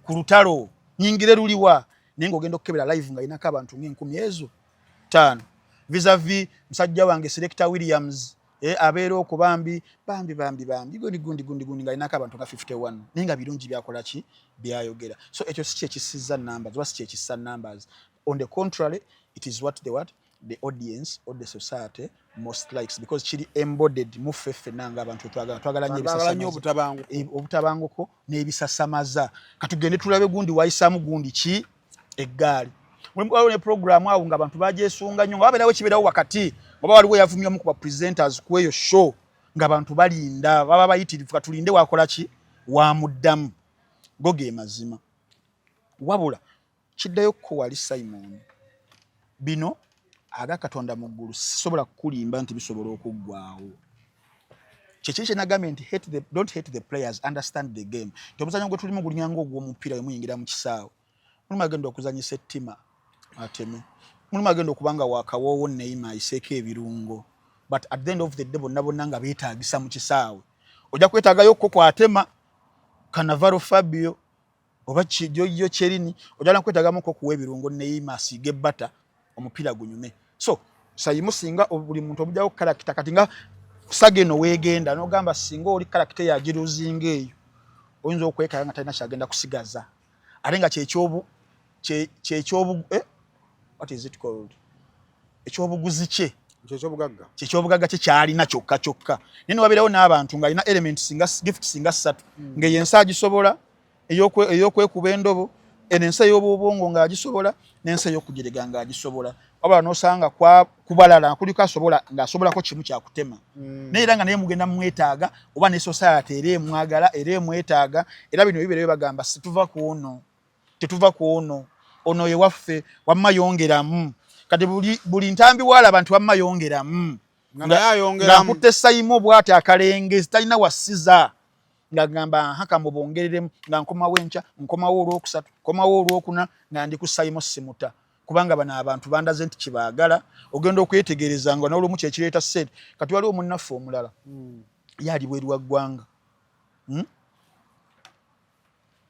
ku lutalo nyingire luliwa, naye ng'ogenda okukebera live nga alinako abantu ng'ezo 5000 vis-a-vis musajja wange Selector Williams, abeera okwo bambi bambi bambi bambi gundi gundi gundi gundi ng'alinako abantu nga 51, naye nga birungi byakola ki byayogera. So ekyo si kyekisizza numbers oba si kyekissa numbers. On the contrary, it is what the audience or the society most likes, because kiri embodied mu ffe ffenna ng'abantu twagala nnyo obutabanguko n'ebisasamaza. Katugende tulabe gundi wayisaamu gundi ki eggaali. Waliwo ne program awo ng'abantu bagyesunga nnyo nga babeerawo ekibeerawo wakati oba waliwo yavumye omu ku ba presenters ku eyo show ng'abantu balinda baba bayitirivu katulinde wakola ki wamuddamu. Go ge mazima. Wabula kiddayo ko wali Simon, bino aga Katonda mu ggulu sisobola kukulimba nti bisobola okuggwaawo. Kyekiri kye nagambye nti don't hate the players, understand the game. Nti omuzannyo gwe tulimu gulinyanga ogw'omupiira, we muyingira mu kisaawe mulimu agenda okuzanyisa ettima ateme, mulimu agenda okuba nga wakawoowo Neymar ayiseeko ebirungo, but at the end of the day bonna bonna nga beetaagisa mu kisaawe. Ojja kwetaagayo ko kwatema Cannavaro Fabio oba Giorgio Chiellini, ojja nakwetaagamu ko kuwa ebirungo Neymar asiige bata omupiira gunyume. So Sayimu singa buli muntu omugyawo character, kati nga saga eno weegenda n'ogamba singa oli character yagiruzinga eyo oyinza okwekaya nga talina kyagenda kusigaza, ate nga kyekyobu kyekyobu what is it called, ekyobuguzi kye Kyekyobugagga, kyekyobugagga kye kyalina kyokka kyokka. Naye newabeerawo n'abantu ng'alina elements singa gifts singa ssatu, ng'eyo ensi agisobola ey'okwekuba endobo, Eno ensi ey'obwobwongo ng'agisobola, n'ensi ey'okujerega ng'agisobola. Wabula n'osanga kubalala kuliko asobola ng'asobolako kimu kyakutema. Naye era nga naye mugenda mumwetaaga, oba ne society era emwagala era emwetaaga. Era bino bibeera bagamba, situva ku ono, tetuva ku ono, ono ye waffe, wamma yongeramu. Kati buli Ntambi waalaba nti wamma yongeramu, nga nkutte Saimo bw'ati akalengezi talina wasiza, nga gamba, aha, kamubongereremu, nga nkomawo enkya, nkomawo olwokusatu, nkomawo olwokuna, nga ndi ku Saimo simuta, kubanga bano abantu bandaze nti kibaagala. Ogenda okwetegereza nga n'olumu kyekireeta ssente. Kati waliwo munnaffe omulala, ye ali bweru wa ggwanga?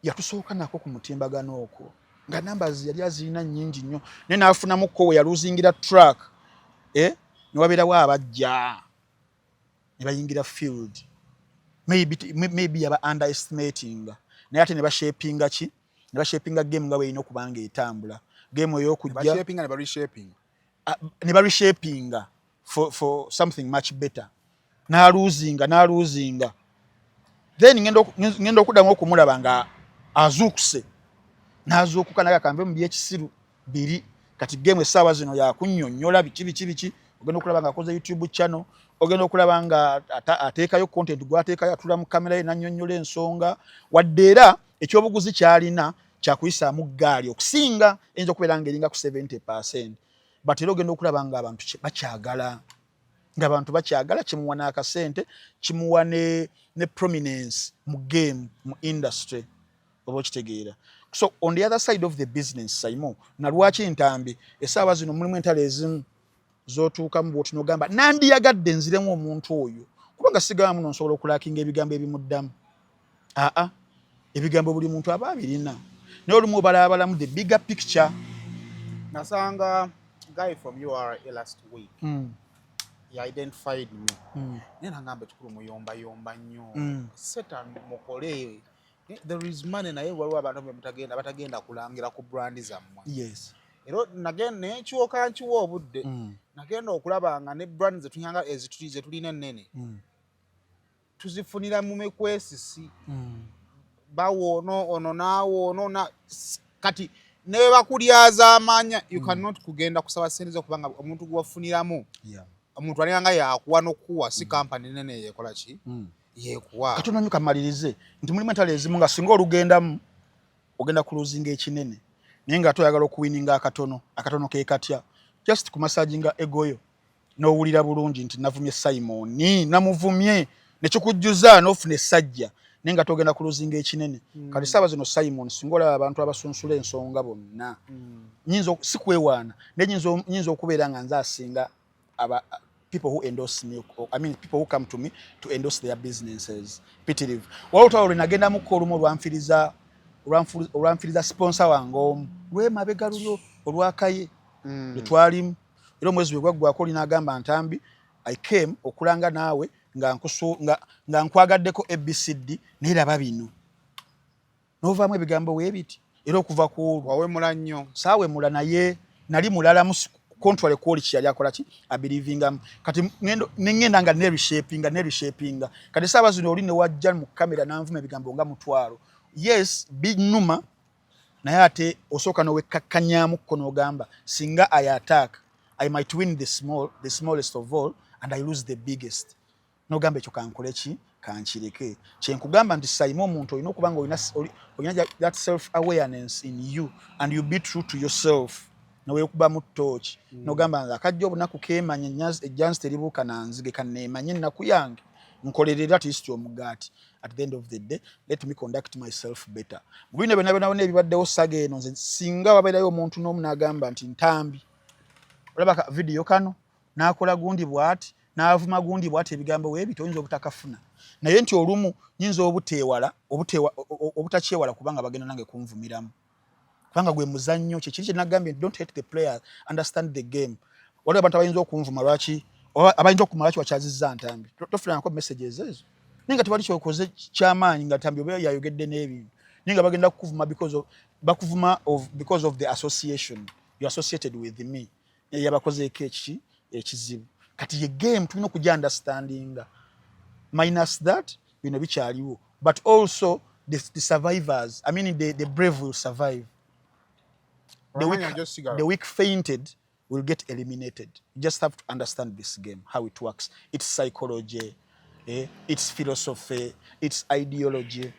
Yatusooka nako ku mutimbagano okwo, nga numbers yali azirina nnyingi nnyo, naye n'afunamuko we yaluzingira track, eh? Newabeerawo abajja ne bayingira field, maybe yaba underestimating, naye ate ne bashapinga ki, ne bashapinga game nga bwerina okuba nga etambula game ey'okujja, ne bareshapinga for something much better. N'aluzinga, n'aluzinga, then ngenda okuddamu okumulaba nga azuukuse, n'azuukuka naye akambe mu byekisiru biri. Kati game essaawa zino yakunnyonnyola biki biki biki. Ogenda okulaba nga akoze YouTube channel, ogenda okulaba nga ateekayo content gwateekayo, atula mu kamera ye nannyonnyola ensonga. Wadde era ekyobuguzi kyalina kyakuyisaamu ggaali okusinga eyinza okubeera nga eringa ku 70%, but era ogenda okulaba nga abantu bakyagala, nga abantu bakyagala, kimuwa n'akasente, kimuwa ne prominence mu game, mu industry, oba okitegeera? So on the other side of the business, Saimo, na lwaki Ntambi essaawa zino mulimu entalo ezimu zotuukamu bwoti nogamba, nandiyagadde nziremu omuntu oyo, kubanga sigamba muno nsobola okulakinga ebigambo ebimuddamu. Aa, ebigambo buli muntu aba abirina, naye olumu obalabalamu the bigger picture. Nasanga guy from URA last week. He identified me. Naye nangamba, ekikulu muyombayomba nnyo. Seta mukole, there is money, naye waliwo abantu bemutagenda batagenda kulangira ku brand zammwe. Era nagenda nenkiwoka nkiwa obudde. Nagenda okulaba nga ne brand zetunyanga zetulina ennene tuzifunira mu mikwesisi. Bawa ono, ono naawe ono na kati ne bakulyaza amaanya, you cannot kugenda kusaba sente zo, kubanga omuntu gwewafuniramu omuntu alinganga yakuwa n'okuwa, si kampani nene yekola ki yekuwa. Katono nnyo kamalirize nti mulimu entalo ezimu nga singa olugendamu ogenda kuluzinga ekinene, naye nga ate oyagala okuwininga akatono akatono ke katya, just kumasaginga ego yo n'owulira bulungi nti navumye Simon, namuvumye, nekikujjuza n'ofuna essajja, naye nga togenda kuluzinga ekinene. Kati saaba zino, Simon, singa olaba abantu abasunsula ensonga bonna, nyinza si kwewaana, naye nyinza okubeera nga nze asinga aba people who endorse me, or, I mean people who come to me to endorse their businesses pitirivu. Waliwo olutalo lwe nagendamuko olumu olwanfiriza sponsor wange omu lwemabega lulyo olwakaye lwetwalimu, era omwezi bwe gwaggwako olinaagamba, "Ntambi, I came okulanga naawe nga nkwagaddeko ABCD, naye raba bino novaamu ebigambo weebiti." Era okuva ku olwo Wawemula nnyo. Saawemula, naye nali mulalamu contrary kwoli kyeyali akola ki abelievingamu. Kati neŋŋenda nga nereshapinga, nereshapinga. Kati saaba zino oli newajja mu kamera nanvuma ebigambo nga 10,000, yes, binuma, naye ate osooka nowekkakkanyamukko n'ogamba, singa I attack, I might win the smallest of all and I lose the biggest. Nogamba, ekyo kankole ki, kankireke. Kyenkugamba nti Saima, omuntu olina okuba nga olina that self awareness in you and you be true to yourself, newekubamu tooki. Nogamba nze akajja obunaku kemanya, ejjansi teribuuka nanzige, kaneemanye ennaku yange, nkolerera at least omugaati. At the end of the day, let me conduct myself better. Mu bino byonna byonna byonna ebibaddewo saga eno, nze singa wabeerayo omuntu n'omu n'agamba nti, "Ntambi, olaba ka vidiyo kano, n'akola gundi bw'ati, n'avuma gundi bw'ati," ebigambo weebiti oyinza obutakafuna, naye nti olumu nyinza obuteewala obutakyewala, kubanga bagenda nange kunvumiramu, kubanga gwe muzannyo. Kyekiri kye nagambye nti don't hate the player, understand the game. Waliwo abantu abayinza okunvuma, lwaki abayinza okumala lwaki wakyazizza Ntambi? Tofunangako messages ezo, naye nga tewali kyokoze kyamaanyi, nga Ntambi oba yayogedde n'ebintu, naye nga bagenda kukuvuma because of, bakuvuma of, because of the association you associated with me, yabakozeeko ekiki ekizibu. Kati ye game tulina okujja understandinga, minus that bino bikyaliwo, but also the survivors, I mean the brave will survive. The weak fainted will get eliminated. You just have to understand this game, how it works, its psychology, its philosophy, its ideology,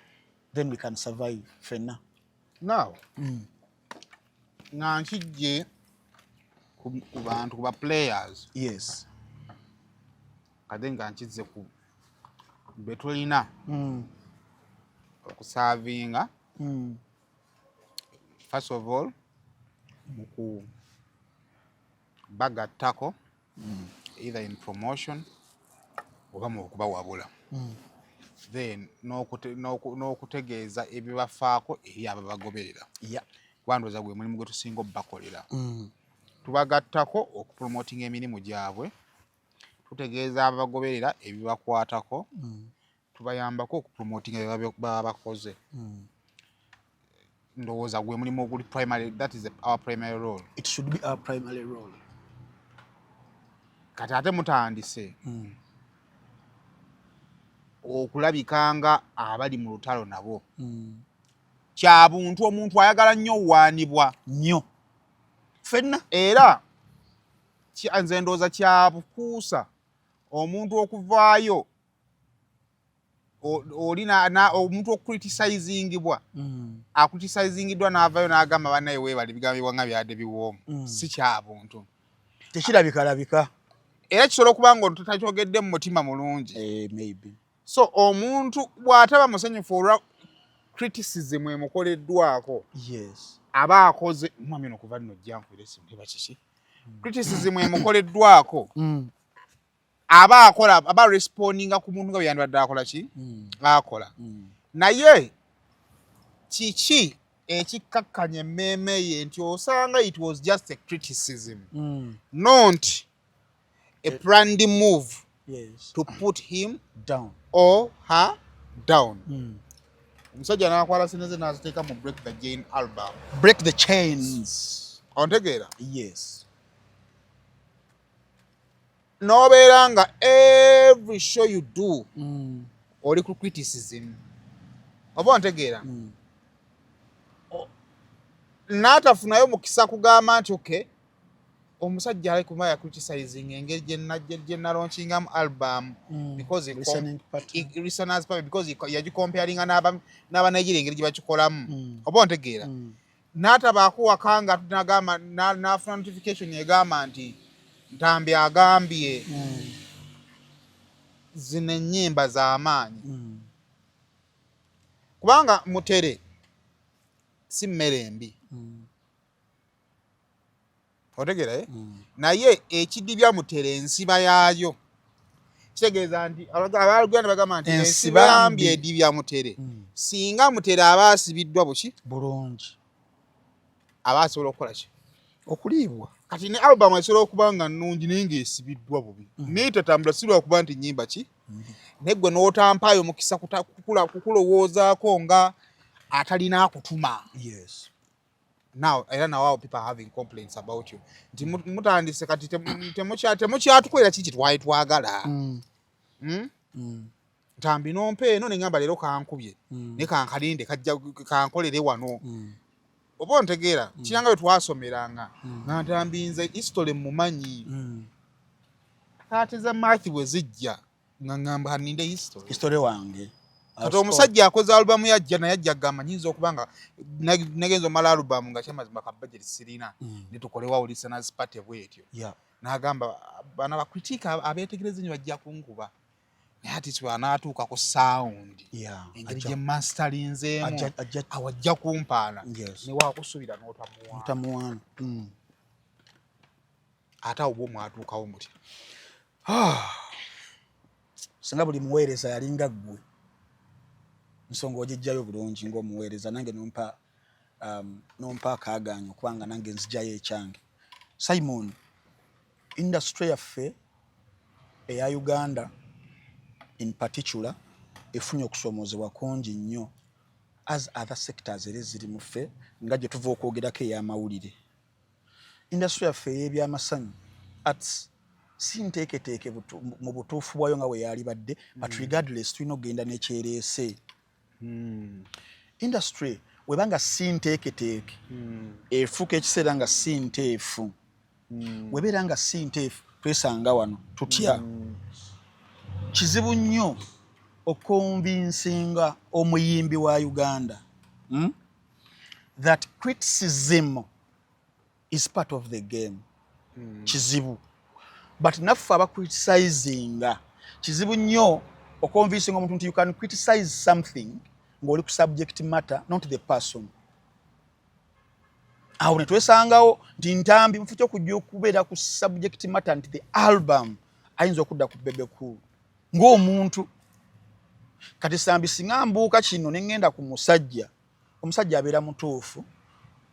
then we can survive fenna. Now nga nkijje ku bantu, ku ba players. Kate nga nkizze ku be tulina okuservinga. First of all, mu ku bagattako either in promotion oba mu okubawabula, then n'okutegeeza ebibafaako eri ababagoberera, kuba ndowooza gwe mulimu gwe tusinga obbakolera. Tubagattako okupromotinga emirimu gyabwe, tutegeeza ababagoberera ebibakwatako, tubayambako okupromotinga bye baba bakoze. Ndowooza gwe mulimu oguli primary. That is our primary role. It should be our primary role. Kati ate mutandise okulabika nga abali mu lutalo nabo. Kya buntu, omuntu ayagala nnyo owaanibwa. Nnyo, ffenna. Era nze ndowooza kyabukuusa omuntu okuvaayo oli omuntu okucriticizingibwa, acriticingiddwa n'avaayo n'agamba, "Bannaye, weebale, ebigambo nga byadde biwoomu." Si kyabuntu. Tekirabikalabika. Era kisobola okuba nga takyogedde mu mutima mulungi. Eh, maybe. So omuntu bw'ataba musanyufu olwa criticism emukoleddwako, aba akoze mwami ono kuva nno jjankubira esimu teba kiki, criticism emukoleddwako, aba akola, aba respondinga ku muntu nga bwe yandibadde akola ki, akola. Naye kiki ekikkakkanya emmeeme ye nti osanga it was just a criticism, not a planned move to put him down or her down? Omusajja n'akwala sente ze n'aziteeka mu Break the Chain album. Break the Chains. Ontegeera? Yes. N'obeera nga every show you do oli ku criticism, oba ontegeera? N'atafunayo mukisa kugamba nti okay, omusajja ali kuba yacriticizing engeri gye nalaunchingamu album because Listening party. Listeners party, because yagicomparinga n'abanigeria engeri gye bakikolamu. Oba ontegeera? N'atabaako waka nga nagamba n'afuna notification egamba nti Ntambi agambye zino ennyimba z'amaanyi. Kubanga mutere si mmere embi. Otegeera, eh? Naye ekidibya mutere ensiba yaayo. Kitegeeza nti abaluganda bagamba nti ensiba ensiba mbi mbi. Edibya mutere. Singa mutere aba asibiddwa buki, Bulungi, aba asobola okukola ki? Okuliibwa. Kati ne album esobola okuba nga nnungi naye ng'esibiddwa bubi, naye tatambula, si lwakuba nti nnyimba ki, naye gwe n'otampaayo mukisa kukulowoozaako nga atalina akutuma. Now era now people are having complaints about you nti mutandise kati temukyatukolera ki kitwali twagala. Ntambi nompa eno neŋŋamba leero kankubye, naye kankalinde kajja kankolere wano. Oba ontegeera? Kiranga bwe twasomeranga nga Ntambi nze history mumanyi, kaate za math bwe zijja nga ŋŋamba ninde history. History wange. Kati omusajja akoze alubamu yajja naye ajja agamba nyinza okuba nga nagenza omala alubamu nga kyamazima ka budget sirina, ne tukolewawo listeners party bwetyo. N'agamba bana bacritic abeetegereza ennyo bajja kunkuba, naye ati anaatuuka ku sound, engeri gye mastalinzeemu, awo ajja kumpaana. Newakusuubira n'otamuwaana. Otamuwaana. Ate awo bwe mwatuukawo mutya? Singa buli muweereza yalinga ggwe, nsonga ogijjayo bulungi ng'omuweereza, nange nompa akaagaanya okubanga nange nzijayo ekyange. Simon, industry yaffe eya Uganda in particular efunye okusoomoozebwa kungi nnyo as other sectors era eziri mu ffe nga gye tuva okwogerako ey'amawulire. Industry yaffe ey'ebyamasanyu, arts, si nteeketeeke mu butuufu bwayo nga bwe yalibadde, but regardless tulina okugenda n'ekyereese. Industry Webanga si nteeketeeke, efuuka ekiseera nga si nteefu. Webeera nga si nteefu, twesanga wano tutya? Kizibu nnyo okonvinsinga omuyimbi wa Uganda, That criticism is part of the game. Kizibu, but naffe abacriticinga, kizibu nnyo okonvinsinga omuntu nti you can criticize something ng'oli ku subject matter, not the person. Awo ne twesangawo nti Ntambi mufu kyokujja okubeera ku subject matter, nti the album, ayinza okudda ku Bebe Cool ng'omuntu. Kati Sambi, singa mbuuka kino ne ŋŋenda ku musajja, omusajja abeera mutuufu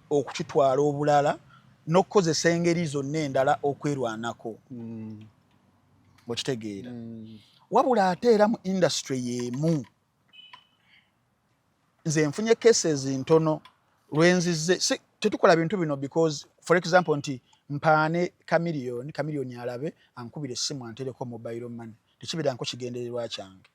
okukitwala obulala n'okukozesa engeri zonna endala okwerwanako. Okitegeera? Wabula ate era mu industry y'emu, nze nfunye cases ntono lwenzize. Si, tetukola bintu bino because, for example, nti mpaane Chameleone, Chameleone alabe ankubira essimu antereko mobile money. Tekibeera nko kigendererwa kyange.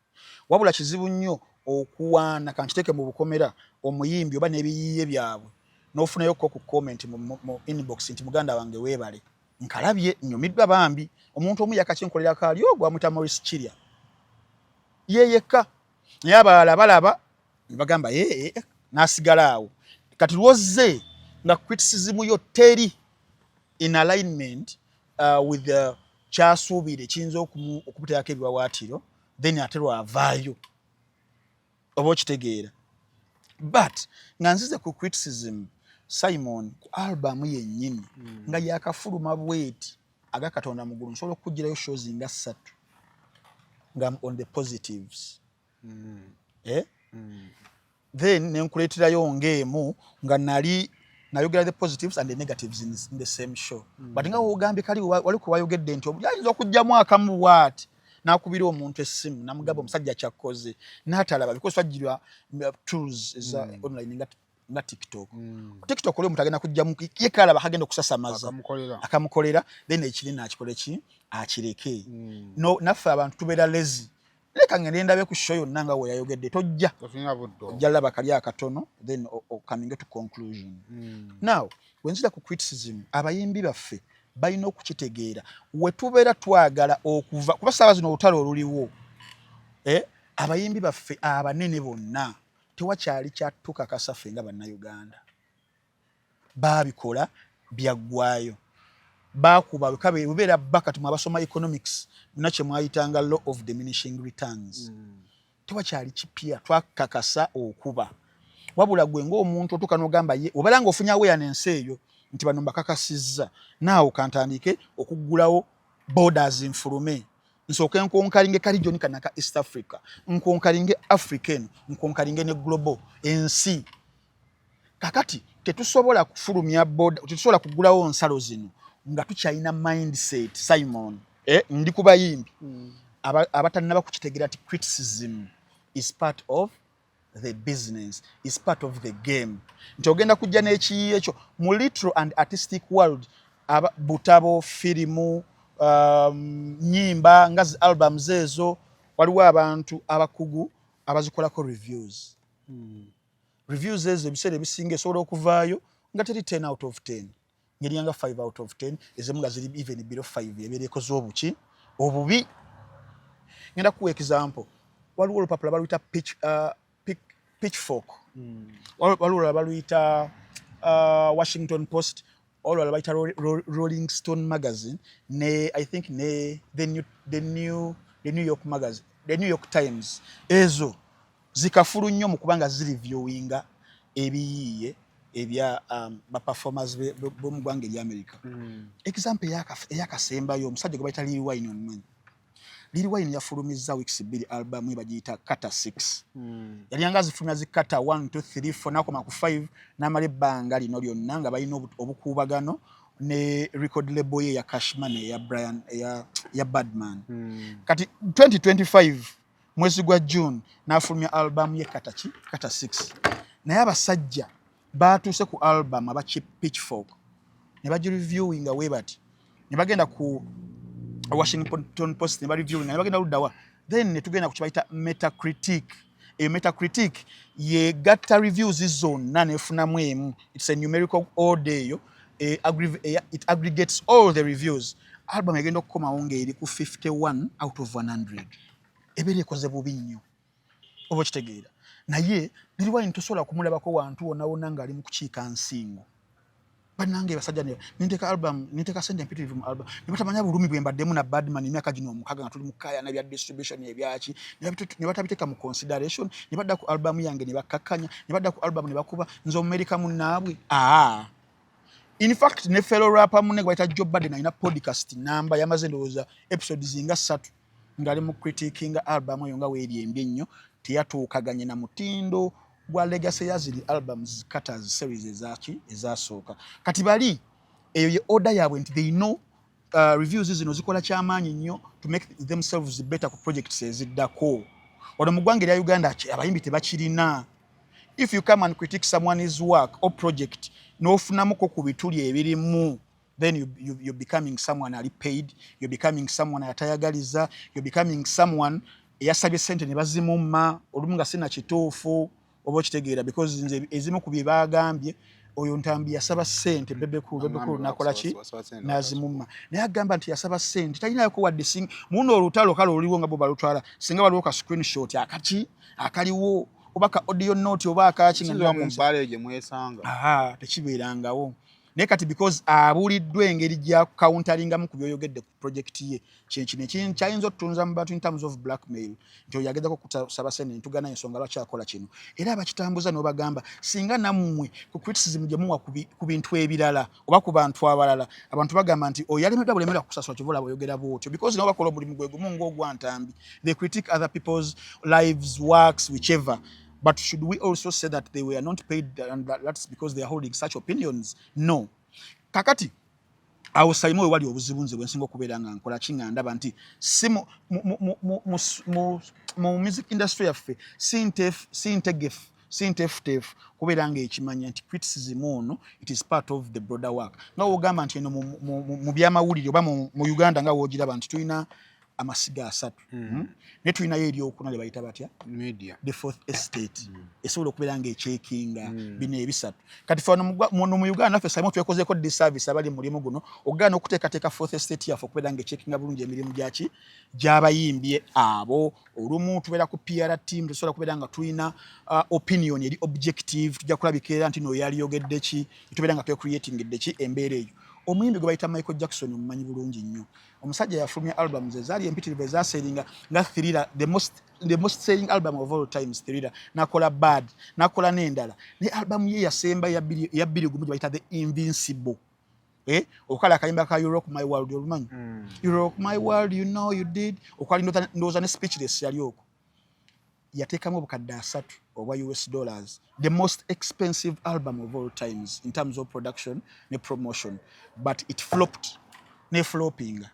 Wabula kizibu nnyo okuwaana, kankiteeke mu bukomera, omuyimbi oba n'ebiyiiye byabwe n'ofunayokko ku comment mu inbox nti, "Muganda wange, weebale, nkalabye, nnyumiddwa bambi." Omuntu omu yakakinkolera kaali ogwo amuyita Maurice Kirya, ye yekka, naye abalala balaba ne bagamba ye n'asigala awo. Kati lwozze nga criticism yo teri in alignment with the kyasuubira ekiyinza okumuteekako ebiwawaatiro, then ate lwavaayo, oba okitegeera? But nga nzize ku criticism, Simon, ku album yennyini nga yakafuluma bweti, aga Katonda muggulu, nsobola okukugirayo shows nga ssatu nga on the positives, eh? Then nenkuleeterayo ng'emu nga nali nayogera the positives and the negatives in the same show. But nga wogambye kali wali kuwayogedde nti ayinza okugjamu akamu bwati n'akubira omuntu essimu namugamba omusajja kyakkoze n'atalaba, because twajjirwa tools eza online nga TikTok. TikTok oli omuntu agenda kujjamu ye kalaba kagenda okusasamaza akamukolera, then ekiri nakikola ki akireke. No, naffe abantu tubeera lazy. Leka ngende ndabe ku show yonna nga we yayogedde. Tojja ojja laba kali akatono, then coming to conclusion. Now wenzira ku criticism, abayimbi baffe balina okukitegeera we tubeera twagala okuva, kuba saawa zino olutalo oluliwo, eh? Abayimbi baffe abanene bonna tewakyali kyatukakasa ffe nga Bannayuganda. Baabikola byaggwayo, bakuba bubeera bakati mwe abasoma economics muna kye mwayitanga law of diminishing returns. Tewakyali kipya twakakasa okuba, wabula gwe ng'omuntu otuuka n'ogamba ye obeera ng'ofunye awareness eyo nti bano mbakakasizza, naawe kantandike okuggulawo borders, nfulume, nsooke nconqueringe ka region kanaka East Africa, nconqueringe Africa eno, nconqueringe ne global ensi. Kakati tetusobola kufulumya border, tetusobola kuggulawo nsalo zino nga tukyalina mindset, Simon, eh, ndi ku bayimbi abatannaba kukitegeera nti criticism is part of the business, is part of the game, nti ogenda kujja n'ekiyiiye ekyo mu literal and artistic world, aba, butabo, firimu, nyimba nga zi albums ezo, waliwo abantu abakugu abazikolako reviews. Reviews ezo ebiseera ebisinga esobola okuvaayo nga teri 10 out of 10, ngeri nga 5 out of 10, ezimu nga ziri even below 5, ebeera ekoze obuki obubi. Ngenda kuwa example. Waliwo olupapula baluyita Pitchfork. Waliwo olulala baluyita Washington Post, olulala bayita Rolling Stone magazine, ne I think ne the New York magazine, the New York Times. Ezo zikafulu nnyo mu kubanga zireviewinga ebiyiiye ebya baperformers b'omu ggwanga erya America. Example eyakasembayo, omusajja gwe bayita Lil Wayne, omumanyi? Lil Wayne yafulumizza weeks 2 album ye bagiyita Carter 6. Yali nga azifulumya zi Carter 1 2 3 4, nakoma ku 5, n'amala ebbanga lino lyonna nga balina obukuubagano ne record label ye ya Cash Money eya Brian, eya Birdman. Kati 2025 mwezi gwa June n'afulumya album ye Carter ki Carter 6, naye abasajja batuuse ku album aba Pitchfork ne bagireviewinga we bati, ne bagenda ku Washington Post ne bareviewinga, ne bagenda luddawa, then ne tugenda ku kibayita Metacritic. Eyo Metacritic yegatta reviews zonna nefunamu emu. It's a numerical order eyo. It aggregates all the reviews. Album egenda okukomawo ng'eri ku 51 out of 100, ebeera ekoze bubi nnyo, oba okitegeera? Naye Lil Wayne tosobola kumulabako wantu wonna wonna ng'ali mu kukiika nsingo. Bannange basajja, ninteeka album, ninteeka sente empitirivu mu album, ne batamanya bulumi bwe mbaddemu na Badman emyaka gino 6 nga tuli mu kaayana bya distribution ebyaki, ne batabiteeka mu consideration, ne badda ku album yange ne bakkakkanya, ne badda ku album ne bakuba nze Omumerika munnaabwe. Aa, in fact, ne fellow rapper munne gwe bayita Joe Budden alina podcast namba, yamaze ndowooza episodes nga 3 ng'ali mu critiquinga album eyo nga weeri embi ennyo, teyatuukaganye na mutindo gwa legacy ya ziri albums, Carter's series ezaki ezasooka. Kati bali eyo ye order yaabwe nti they know reviews zino zikola kyamaanyi nnyo to make themselves better ku projects eziddako. Wano mu ggwanga erya Uganda abayimbi tebakirina. If you come and critique someone's work or project n'ofunamuko ku bituli ebirimu, then you're becoming someone ali paid, you're becoming someone atayagaliza, you're becoming someone eyasabye sente ne bazimumma olumu nga sina kituufu, oba okitegeera? Because nze ezimu ku bye baagambye, oyo Ntambi yasaba ssente Bebe Cool, Bebe Cool nakola ki? Nazimumma. Naye agamba nti yasaba ssente, talinayoko wadde. Muno olutalo kale oluliwo nga bo balutwala, singa waliwo ka screenshot akaki akaliwo oba ka audio note oba akaki. Nga tekibeerangawo. Naye kati because abuliddwa engeri gya counteringamu ku byoyogedde ku project ye, kyekino kyayinza okutunza mu bantu in terms of blackmail, nti oyo agezako kusaba sente ntugana, ensonga lwaki akola kino. Era abakitambuza n'obagamba, singa nammwe ku criticism gye muwa ku bintu ebirala oba ku bantu abalala, abantu bagamba nti oyo yalemeddwa bulemerwa kusasula, kyova olaba oyogera bwotyo, because nabo bakola omulimu gwe gumu ng'ogwa Ntambi. They critique other people's lives, works, whichever, but should we also say that they were not paid and that's because they are holding such opinions? No. Kakati awo Saimu we wali obuzibu nze bwensinga okubeera nga nkola ki, nga ndaba nti si mu music industry yaffe si ntefuteefu kubeera nga ekimanya nti criticism ono, it is part of the broader work. Nga wogamba nti eno mu byamawulire oba mu Uganda, nga woogiraba nti tulina amasiga asatu. Naye tulinayo eryokuna lye bayita batya? Media. The fourth estate. Esobola okubeera nga echeckinga bino ebisatu. Kati fe wano mu Uganda naffe saimu twekozeeko disservice abali mu mulimu guno okugaana okuteekateeka fourth estate yaffe okubeera nga echeckinga bulungi emirimu gyaki gy'abayimbi abo. Olumu tubeera ku PR team, tusobola kubeera nga tulina opinion eri objective, tujja kulabika era nti noyo yaliyogedde ki, tubeera nga twecreatingedde ki embeera eyo. Omuyimbi gwe bayita Michael Jackson omumanyi bulungi nnyo. Omusajja yafulumya albums ezaali empitirivu ezasellinga nga Thriller, the most selling album of all times, Thriller, nakola Bad, nakola n'endala. Ne album ye yasemba ya 2001 gye bayita The Invincible, eh, okala akayimba ka "You Rock My World", olumanyi? "You rock my world, you know you did", okwali ndowooza ne "Speechless" yali okwo. Yateekamu obukadde 30 obwa US dollars, the most expensive album of all times in terms of production ne promotion, but it flopped, ne floppinga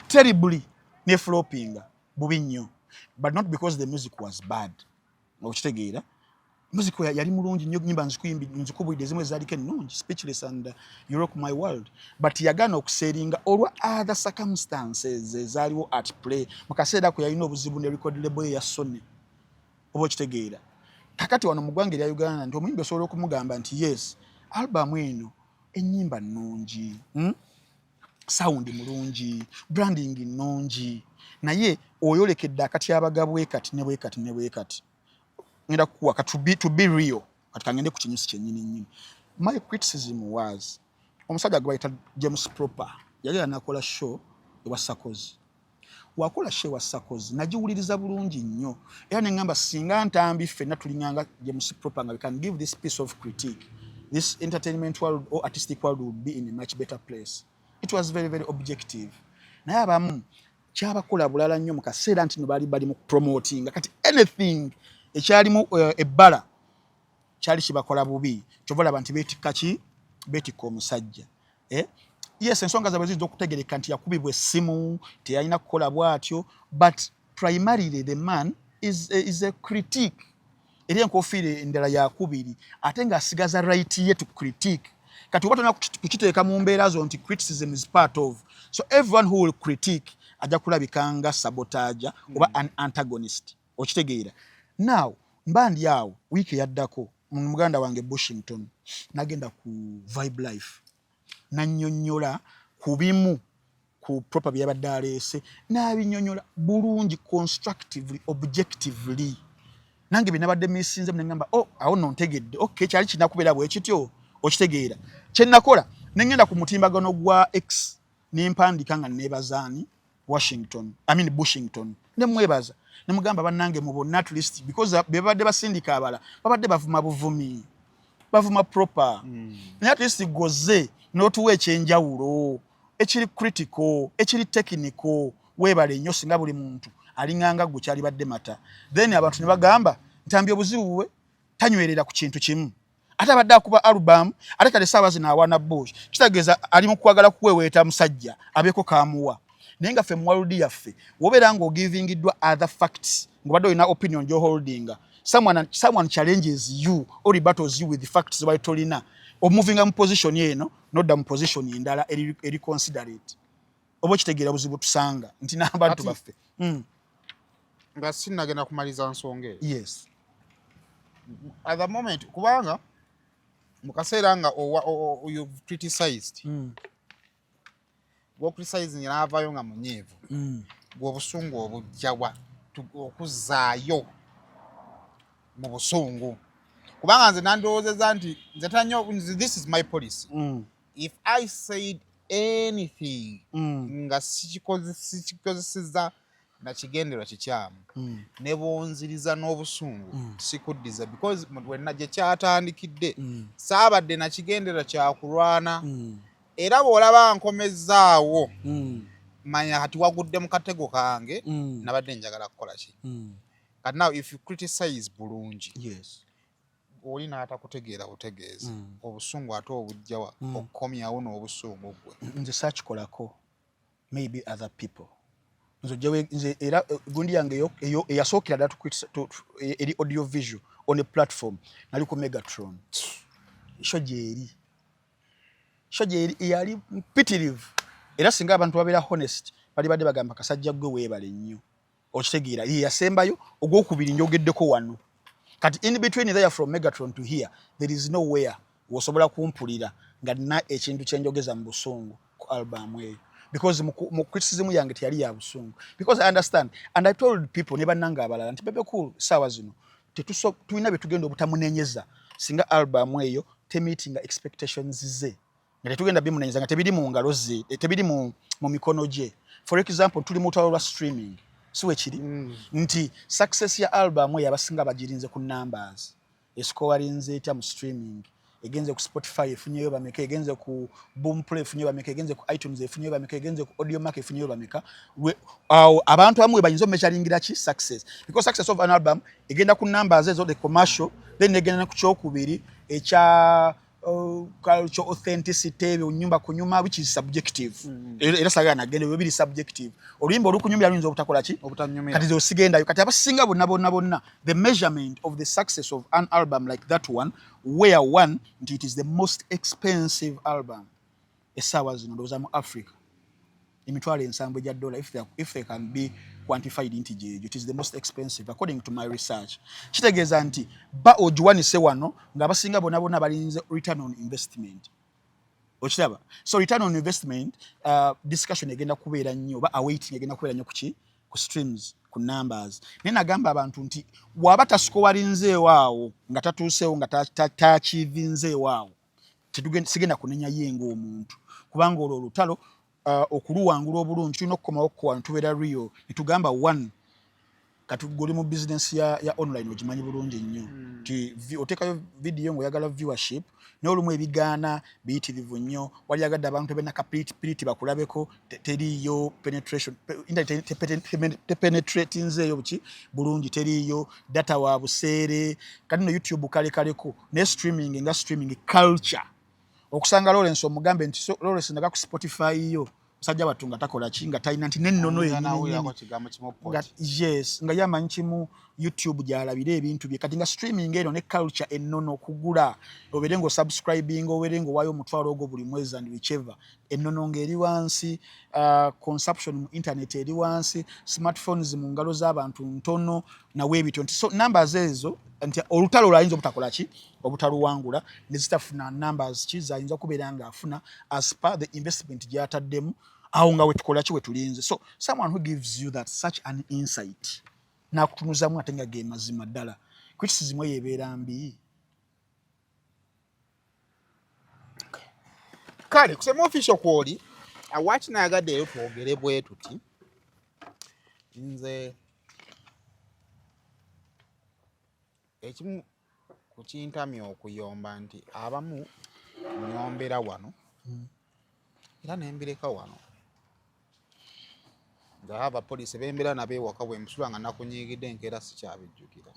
terribly, ne floppinga bubi nnyo, but not because the music was bad, okitegeera? Music yali mulungi nnyo, nyimba nzikubwidde ezimu ezaaliko ennungi, "Speechless" and "You Rock My World", but yagaana okusellinga olwa other circumstances ezaaliwo at play. Mu kaseera ako yalina obuzibu ne record label ye ya Sony, oba okitegeera? Kakati wano mu ggwanga erya Uganda, nti omuyimbi osobola okumugamba nti yes, album eno ennyimba nnungi, Sound mulungi, branding nnungi, naye oyolekedde akatyabaga bwe kati ne bwe kati ne bwe kati, ngenda kukuwa to be real. Kati kangende ku kinyusi kyennyini nnyini. My criticism was omusajja gwe bayita James Proper yali anakola show ewa Sakozi. Wakola show ewa Sakozi, nagiwuliriza bulungi nnyo, era neŋŋamba singa Ntambi ffenna tulinganga James Proper nga we can give this piece of critique, this entertainment world or artistic world would be in a much better place. It was very, very objective. Naye abamu kyabakola bulala nnyo mu kaseera nti no baali bali mu promotinga. Kati anything ekyalimu ebbala kyali kibakola bubi. Kyova olaba nti beetikka ki, beetikka omusajja, eh? Yes, ensonga zaabwe ziyinza okutegereka nti yakubibwa essimu, teyalina kukola bw'atyo, but primarily the man is a critique. Eri enkofiira endala yakubiri, ate ng'asigaza right ye to critique. Kati oba tolina kukiteeka mu mbeera zo nti criticism is part of, so everyone who will critique ajja kulabika nga sabotager oba an antagonist. Okitegeera? Now mba ndi awo, wiiki eyaddako muganda wange Bushington nagenda ku Vibe Life, nannyonnyola ku bimu ku Proper byabadde aleese, n'abinyonnyola bulungi, constructively, objectively. Nange bye nabadde misinze, neŋŋamba, "Oh, awo nno ntegedde. Okay, kyali kirina kubeera bwe kityo." Okitegeera? Kye nakola, ne ŋŋenda ku mutimbagano gwa X, ne mpandiika nga neebazaani Washington, I mean Bushington, ne mwebaza, ne mugamba, "Bannange, mu bonna, at least," because be babadde basindika, abala babadde bavuma buvumi, bavuma Proper. Naye at least goze n'otuwa ekyenjawulo ekiri critical, ekiri technical. Weebale nnyo. Singa buli muntu alinganga gwe, kyalibadde mata. Then abantu ne bagamba, "Ntambi obuzibu bwe tanywerera ku kintu kimu, ate abadde akuba album, ate kale essaawa zino awaana Bush, kitegeeza ali mu kwagala kuweweeta musajja abeeko kamuwa." Naye nga ffe mu world yaffe, wobeera ng'ogivingiddwa other facts, ng'obadde olina opinion gy'oholdinga, someone challenges you or rebuttals you with the facts z'obadde tolina, omovinga mu position eno nodda mu position endala eri considerate. Oba okitegeera buzibu tusanga nti n'abantu baffe. Nga sinnagenda kumaliza nsonga eyo, yes, at the moment, kubanga mu kaseera nga you've criticized, gwocriticizing n'avaayo nga munyiivu, gwe obusungu obujjawa okuzzaayo mu busungu? Kubanga nze nandowoozeza nti nze tanyo, this is my policy. If I said anything nga sikikozeseza nakigenderwa kikyamu, ne bonziriza n'obusungu, sikuddiza, because wenna gye kyatandikidde, saabadde nakigenderwa kyakulwana. Era bw'olaba nkomezzaawo, manya kati wagudde mu katego kange. Nabadde njagala kukola ki? Kati now if you criticize bulungi, oli n'atakutegeera butegeezi, obusungu ate obujjawa okukomyawo n'obusungu gwe? Nze saakikolako, maybe other people. Nze ojjawo, nze era gundi yange eyasookera ddala eri audio visual on a platform, nali ku Megatron show. Gyeri show, gyeri eyali mpitirivu, era singa abantu babeera honest, bali badde bagamba, "Kasajja gwe, weebale nnyo." Okitegeera? Ye yasembayo ogwokubiri njogeddeko wano. Kati in between there, from Megatron to here, there is nowhere wosobola kumpulira nga nina ekintu kyenjogeza mu busungu ku album eyo, because mu criticism yange teyali ya busungu, because I understand and I told people ne bannange abalala nti Bebe Cool saawa zino tulina bye tugenda obutamunenyeza singa album eyo temeetinga expectations ze, nga tetugenda bimunenyeza nga tebiri mu ngalo ze, tebiri mu mikono gye. For example, tuli mu lutalo lwa streaming, si wekiri? Nti success ya album eyo abasinga bagirinze ku numbers, escorinze etya mu streaming, egenze ku Spotify efunyeyo bameka, egenze ku Boomplay efunyeyo bameka, egenze ku iTunes efunyeyo bameka, egenze ku Audiomack efunyeyo bameka. Awo abantu abamu bayinza omeasuringira ki success, because success of an album egenda ku numbers ezo, the commercial, then egenda ku kyokubiri ekya culture, authenticity, ebyo nyumba kunyuma, which is subjective. Era sagala nagenda, ebyo biri subjective. Oluyimba olukunyumira luyinza obutakola ki, kati zo sigendayo. Kati abasinga bonna bonna bonna, the measurement of the success of an album like that one, where one nti it is the most expensive album essaawa zino, ndowooza mu Africa, 700,000 egya dollar, if they can be quantified nti gyegyo, it is the most expensive according to my research. Kitegeeza nti ba ogiwanise wano ng'abasinga bonna bonna balinze return on investment. Okiraba? So return on investment discussion egenda kubeera nnyo, oba awaiting egenda kubeera nnyo kuki? Ku streams, ku numbers. Naye nagamba abantu nti waba tasikowalinzeewo awo, nga tatuuseewo, nga takivinzeewo awo, sigenda kunenya ye ng'omuntu, kubanga olwo olutalo okuluwangula obulungi tulina okukomawo kuwano, tubeera real, netugamba one, kati goli mu business ya online, ogimanyi bulungi nnyo ti oteekayo video ng'oyagala viewership, naye olumu ebigaana biyitirivu nnyo. Wali yagadde abantu bena kapiriti bakulabeko, teriiyo penetration, internet tepenetratinzeeyo buki bulungi, teriiyo data wa buseere. Kati no YouTube kale kaleko, naye streaming nga streaming culture, okusanga Lawrence omugambe nti, "So, Lawrence, ndaga ku Spotify yo," musajja wattu nga takola ki, nga talina nti nennono. Yes, nga yamanyi kimu. YouTube gyalabira ebintu bye. Kati nga streaming eno ne culture ennono, okugula obeere nga osubscribing, obeere nga owaayo omutwalo ogwo buli mwezi and whichever, ennono ng'eri wansi, consumption mu internet eri wansi, smartphones mu ngalo z'abantu ntono, nawe ebityo nti so numbers ezo nti olutalo olwo ayinza obutakola ki, obutaluwangula, ne zitafuna numbers ki zayinza kubeera ng'afuna as per the investment gy'ataddemu. Awo nga wetukola ki, wetulinze. So someone who gives you that such an insight n'akutunuzamu ate nga ge mazima ddala, criticism eyo ebeera mbi. Kale kusema official kwoli awaki nayagadde leero twogere bwe tuti. Nze ekimu ku kintamya okuyomba nti abamu nyombera wano era nembireka wano, nga abapoliisi bembeera nabo ewaka, bwe nsula nga nakunyiigidde enkeera sikyabijjukira.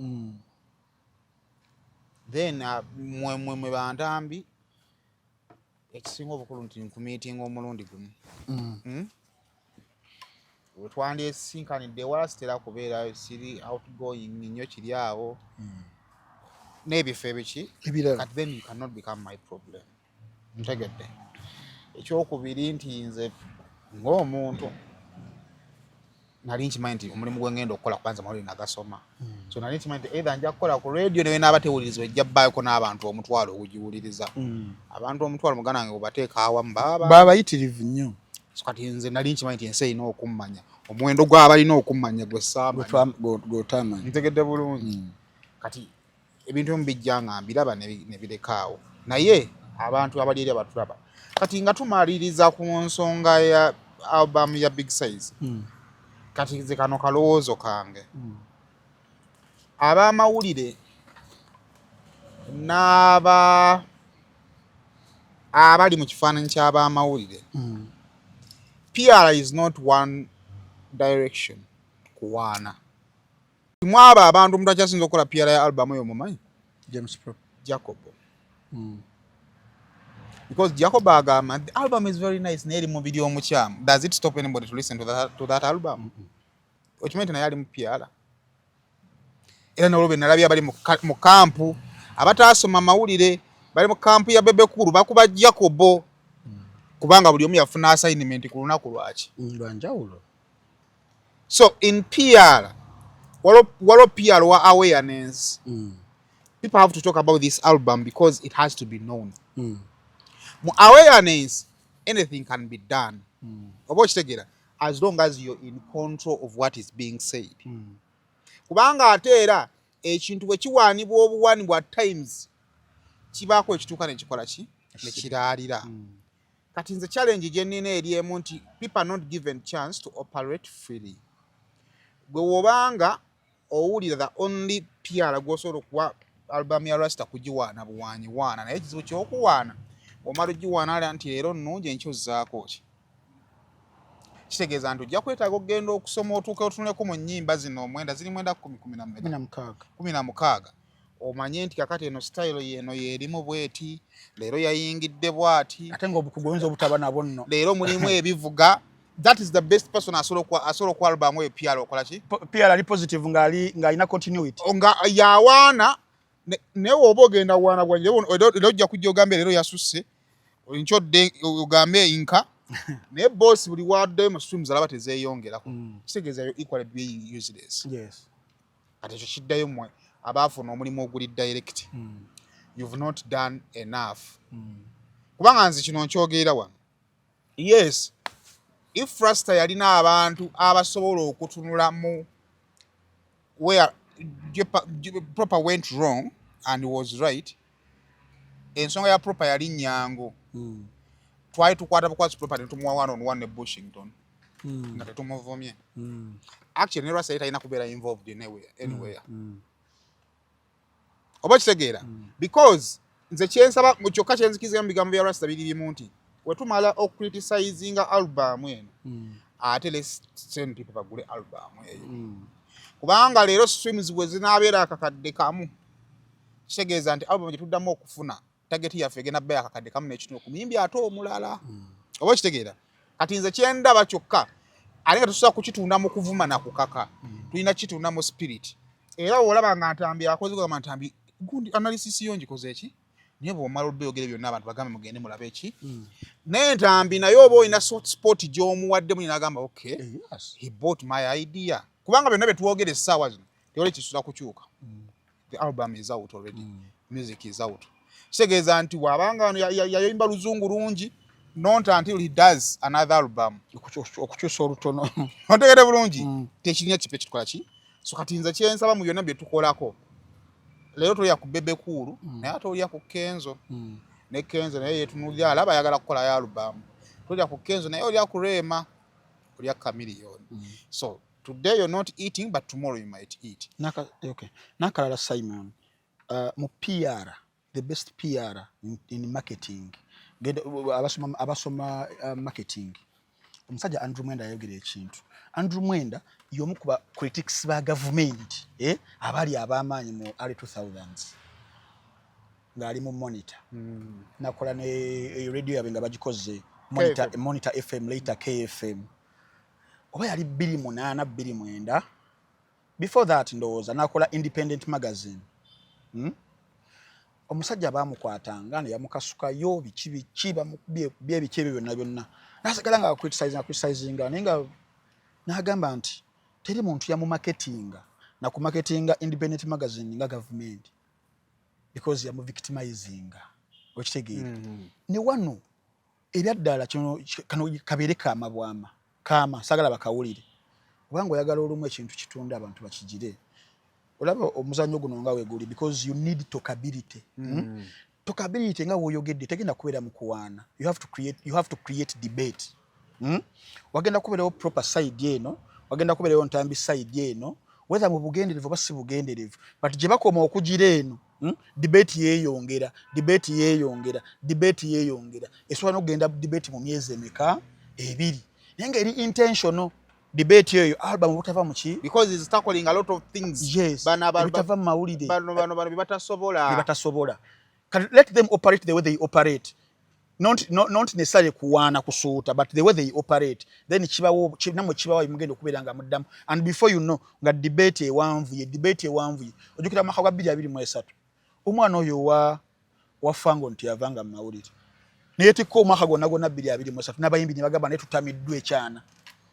Then mwe mwe mwe bantambi, ekisinga obukulu nti nkumiitinga omulundi gumu. Wetwandyesinkanidde ewala sitera kubeerayo, siri outgoing nnyo, kiri awo n'ebifo ebiki ebirala. Kati then you cannot become my problem. Ntegedde. Ekyokubiri nti nze ng'omuntu nali nkimanyi nti omulimu gwe ngenda okukola, kubanza mawulire nagasoma, so nali nkimanyi nti either nja kukola ku radio newe naaba tewulirizibwa, ejja bbaayoko n'abantu 10,000 okugiwuliriza. Abantu 10,000, muganda wange, bwebateeka awamu baba babayitirivu nnyo. So kati nze nali nkimanyi nti ensi erina okummanya, omuwendo gw'abalina okummanya gwe saamanya. Gwotamanya. Ntegedde bulungi. Kati ebintu ebimu bijja nga mbiraba ne birekaawo, naye abantu abali eri abatulaba kati nga tumaliriza ku nsonga ya album ya Big Size, kati nze kano kalowoozo kange, ab'amawulire n'aba abali mu kifaananyi ky'ab'amawulire, PR is not one direction. Kuwaana mwabo abantu, omuntu akyasinza okukola PR ya album eyo mumanyi? James Pro. Jacobo, because Jacob agamba the album is very nice naye eri mubiri omukyamu. Does it stop anybody to listen to that album? Okimanyi nti naye ali mu PR? Era nolwo be nalabye abali mu kampu abataasoma mawulire, bali mu kampu ya Bebe Cool, bakuba Jacobo kubanga buli omu yafuna assignment ku lunaku lwaki lwanjawulo. So in PR waliwo PR wa awareness. People have to talk about this album because it has to be known. Mu awareness anything can be done, oba okitegeera, as long as you're in control of what is being said. Kubanga ate era ekintu bwe kiwaanibwa obuwaanibwa times kibaako ekituuka nekikola ki, nekiraalira. Kati nze challenge gye nnina eri emu nti people are not given chance to operate freely. Gwe wobanga owulira the only PR gw'osobola okuwa album ya Rasta kugiwaana buwaanyi waana, naye ekizibu ky'okuwaana, omala ogiwaana ala nti leero nnungi, enkya ozzaako ki, kitegeeza nti ojja kwetaaga okugenda okusoma otuuke otunuleko mu nnyimba zino omwenda, ziri 9, 10, 10 na mmeka? 16. 16, omanye nti kakati eno style yeno yeerimu bweti, leero yayingidde bwati. Ate ng'obukugu oyinza obutaba nabwo nno. Leero mulimu ebivuga. That is the best person asobola okuwa album eyo PR. Okola ki? PR ali positive ng'ali ng'alina continuity. Nga yawaana naye woba ogenda waana bwanje, era ojja kujja ogambe leero yasusse, nkyodde ogambe inka, naye boss buli waddeyo mu streams alaba tezeeyongerako, kitegeeza yo equally being useless. Kati ekyo kiddayo mmwe abaafuna omulimu oguli direct. You've not done enough, kubanga nze kino nkyogerera wano. Yes, if Rasta yalina abantu abasobola okutunula mu where Proper went wrong and was right, ensonga ya Proper yali nyangu. Twali tukwata bukwasi Proper netumuwa one on one ne Bushington nga tetumuvumye. Actually ne Rasta yali talina kubeera involved anywhere. Oba okitegeera? Because nze kyensaba kyokka kyenzikiriza mu bigambo bya Rasta biri bimu nti wetumala okucriticizinga album eno, ate let's send people bagule album eyo, kubanga leero streams bwe zinaabeera 1,000, kitegeeza nti album gye tuddamu okufuna, target yaffe egenda bba 1,500 ku muyimbi ate omulala. Oba okitegeera? Kati nze kyendaba kyokka, ate nga tetusobola kukitunda mu kuvuma na kukaka, tulina kukitunda mu spirit. Era olaba nga Ntambi akoze, gamba Ntambi gundi analysis yo ngikoze eki, naye bw'omala obyogere byonna, abantu bagambe mugende mulabe eki. Naye Ntambi naye oba olina soft spot gy'omuwadde muli, n'agamba okay, he bought my idea, kubanga byonna bye twogera essaawa zino tewali kisula kukyuka. The album is out already, music is out. Kitegeeza nti bw'abanga wano yayimba luzungu lungi, not until he does another album. Okukyusa olutono. Otegere bulungi, tekirina kipya kitukola ki. So kati nze kyensaba mu byonna bye tukolako leero, tolya ku Bebe Cool, naye ate olya ku Kenzo. Ne Kenzo naye yetunuulira, alaba ayagala kukolayo album. Tolya ku Kenzo, naye olya ku Rema, olya Chameleone. So today you're not eating, but tomorrow you might eat. Okay. N'akalala, Simon, mu PR, the best PR in marketing, genda abasoma marketing, omusajja Andrew Mwenda yayogera ekintu. Andrew Mwenda y'omu ku ba critics ba gavumenti, eh, abali ab'amaanyi mu early 2000s, ng'ali mu Monitor, nakola ne radio yaabwe nga bagikoze Monitor, KFM. Monitor FM, later KFM, oba yali 2008, 2009. Before that ndowooza nakola Independent Magazine, Omusajja bamukwatanga ne yamukasukayo biki biki, bamukubye ebiki ebyo byonna byonna, nasigala nga criticizinga, criticizinga, naye nga n'agamba nti teri muntu yamumaketinga na kumaketinga Independent Magazine nga gavumenti, because yamuvictimizinga. Okitegeera? Ne wano ebyaddala kino, kano kabeere kaama bwama kaama, sagala bakawulire, kubanga oyagala olumu ekintu kitunda abantu bakigire. Olaba omuzannyo guno nga weguli, because you need talkability, Talkability nga woyogedde tegenda kubeera mu kuwaana. You have to create debate, Wagenda kubeerawo proper side eno, wagenda kubeerawo Ntambi side eno, whether mu bugenderevu oba si bugenderevu, but gye bakoma okugira eno, Debate yeeyongera, debate yeeyongera, debate yeeyongera, esobola n'okugenda debate mu myezi emeka, 2, naye nga eri intentional debate eyo. Album obutava mu ki? Because it's tackling a lot of things. Yes. Bano ebitava mu mawulire. Bano bye batasobola. Bye batasobola. Kati let them operate the way they operate, not necessarily kuwaana kusuuta, but the way they operate, then kibawo nammwe kibawo mugenda okubeera nga muddamu, and before you know nga debate ewanvuye, debate ewanvuye. Ojjukira mwaka gwa 2023, omwana oyo wa Fango nti yavanga mu mawulire neyetikka omwaka gwonna gwonna 2023, n'abayimbi ne bagamba naye tutamiddwa ekyana,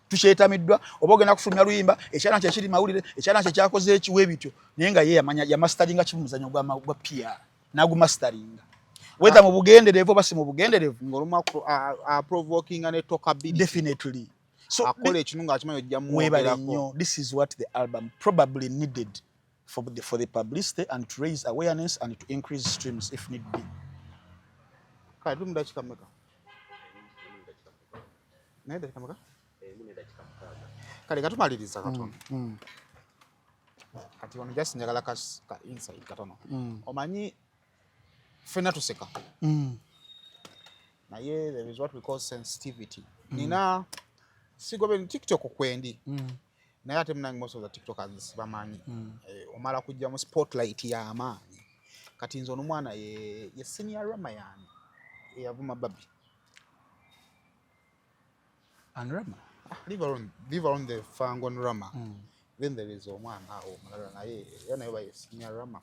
tukyetamiddwa, oba ogenda kufulumya luyimba, ekyana kyekiri mawulire, ekyana kye kyakoze ekiwe bityo, naye nga ye yamanya yamasteringa kimu muzannyo gwa PR, n'agumasteringa whether mu bugenderevu oba si mu bugenderevu. Ng'olumu aprovokinga ne talkability. Definitely. So akola ekintu ng'akimanyi ojja webale mwogerako. nnyo. This is what the album probably needed for the publicity and to raise awareness and to increase streams if need be. Kale tuli mu dakika mmeka? Naye dakika mmeka? Kale katumaliriza katono. Kati wano just njagala ka insight katono. Omanyi ffenna tuseka, naye there is what we call sensitivity. Nina sigobe TikTok kwendi, naye ate munange most of the TikTokers bamanyi. Eh, omala kujja mu spotlight y'amaanyi. Kati nze ono omwana ye Senior Rama yani eyavuma Babi. And Rama. Ah, leave alone the Fangon Rama. Then there is omwana awo omulala, naye era naye baye Senior Rama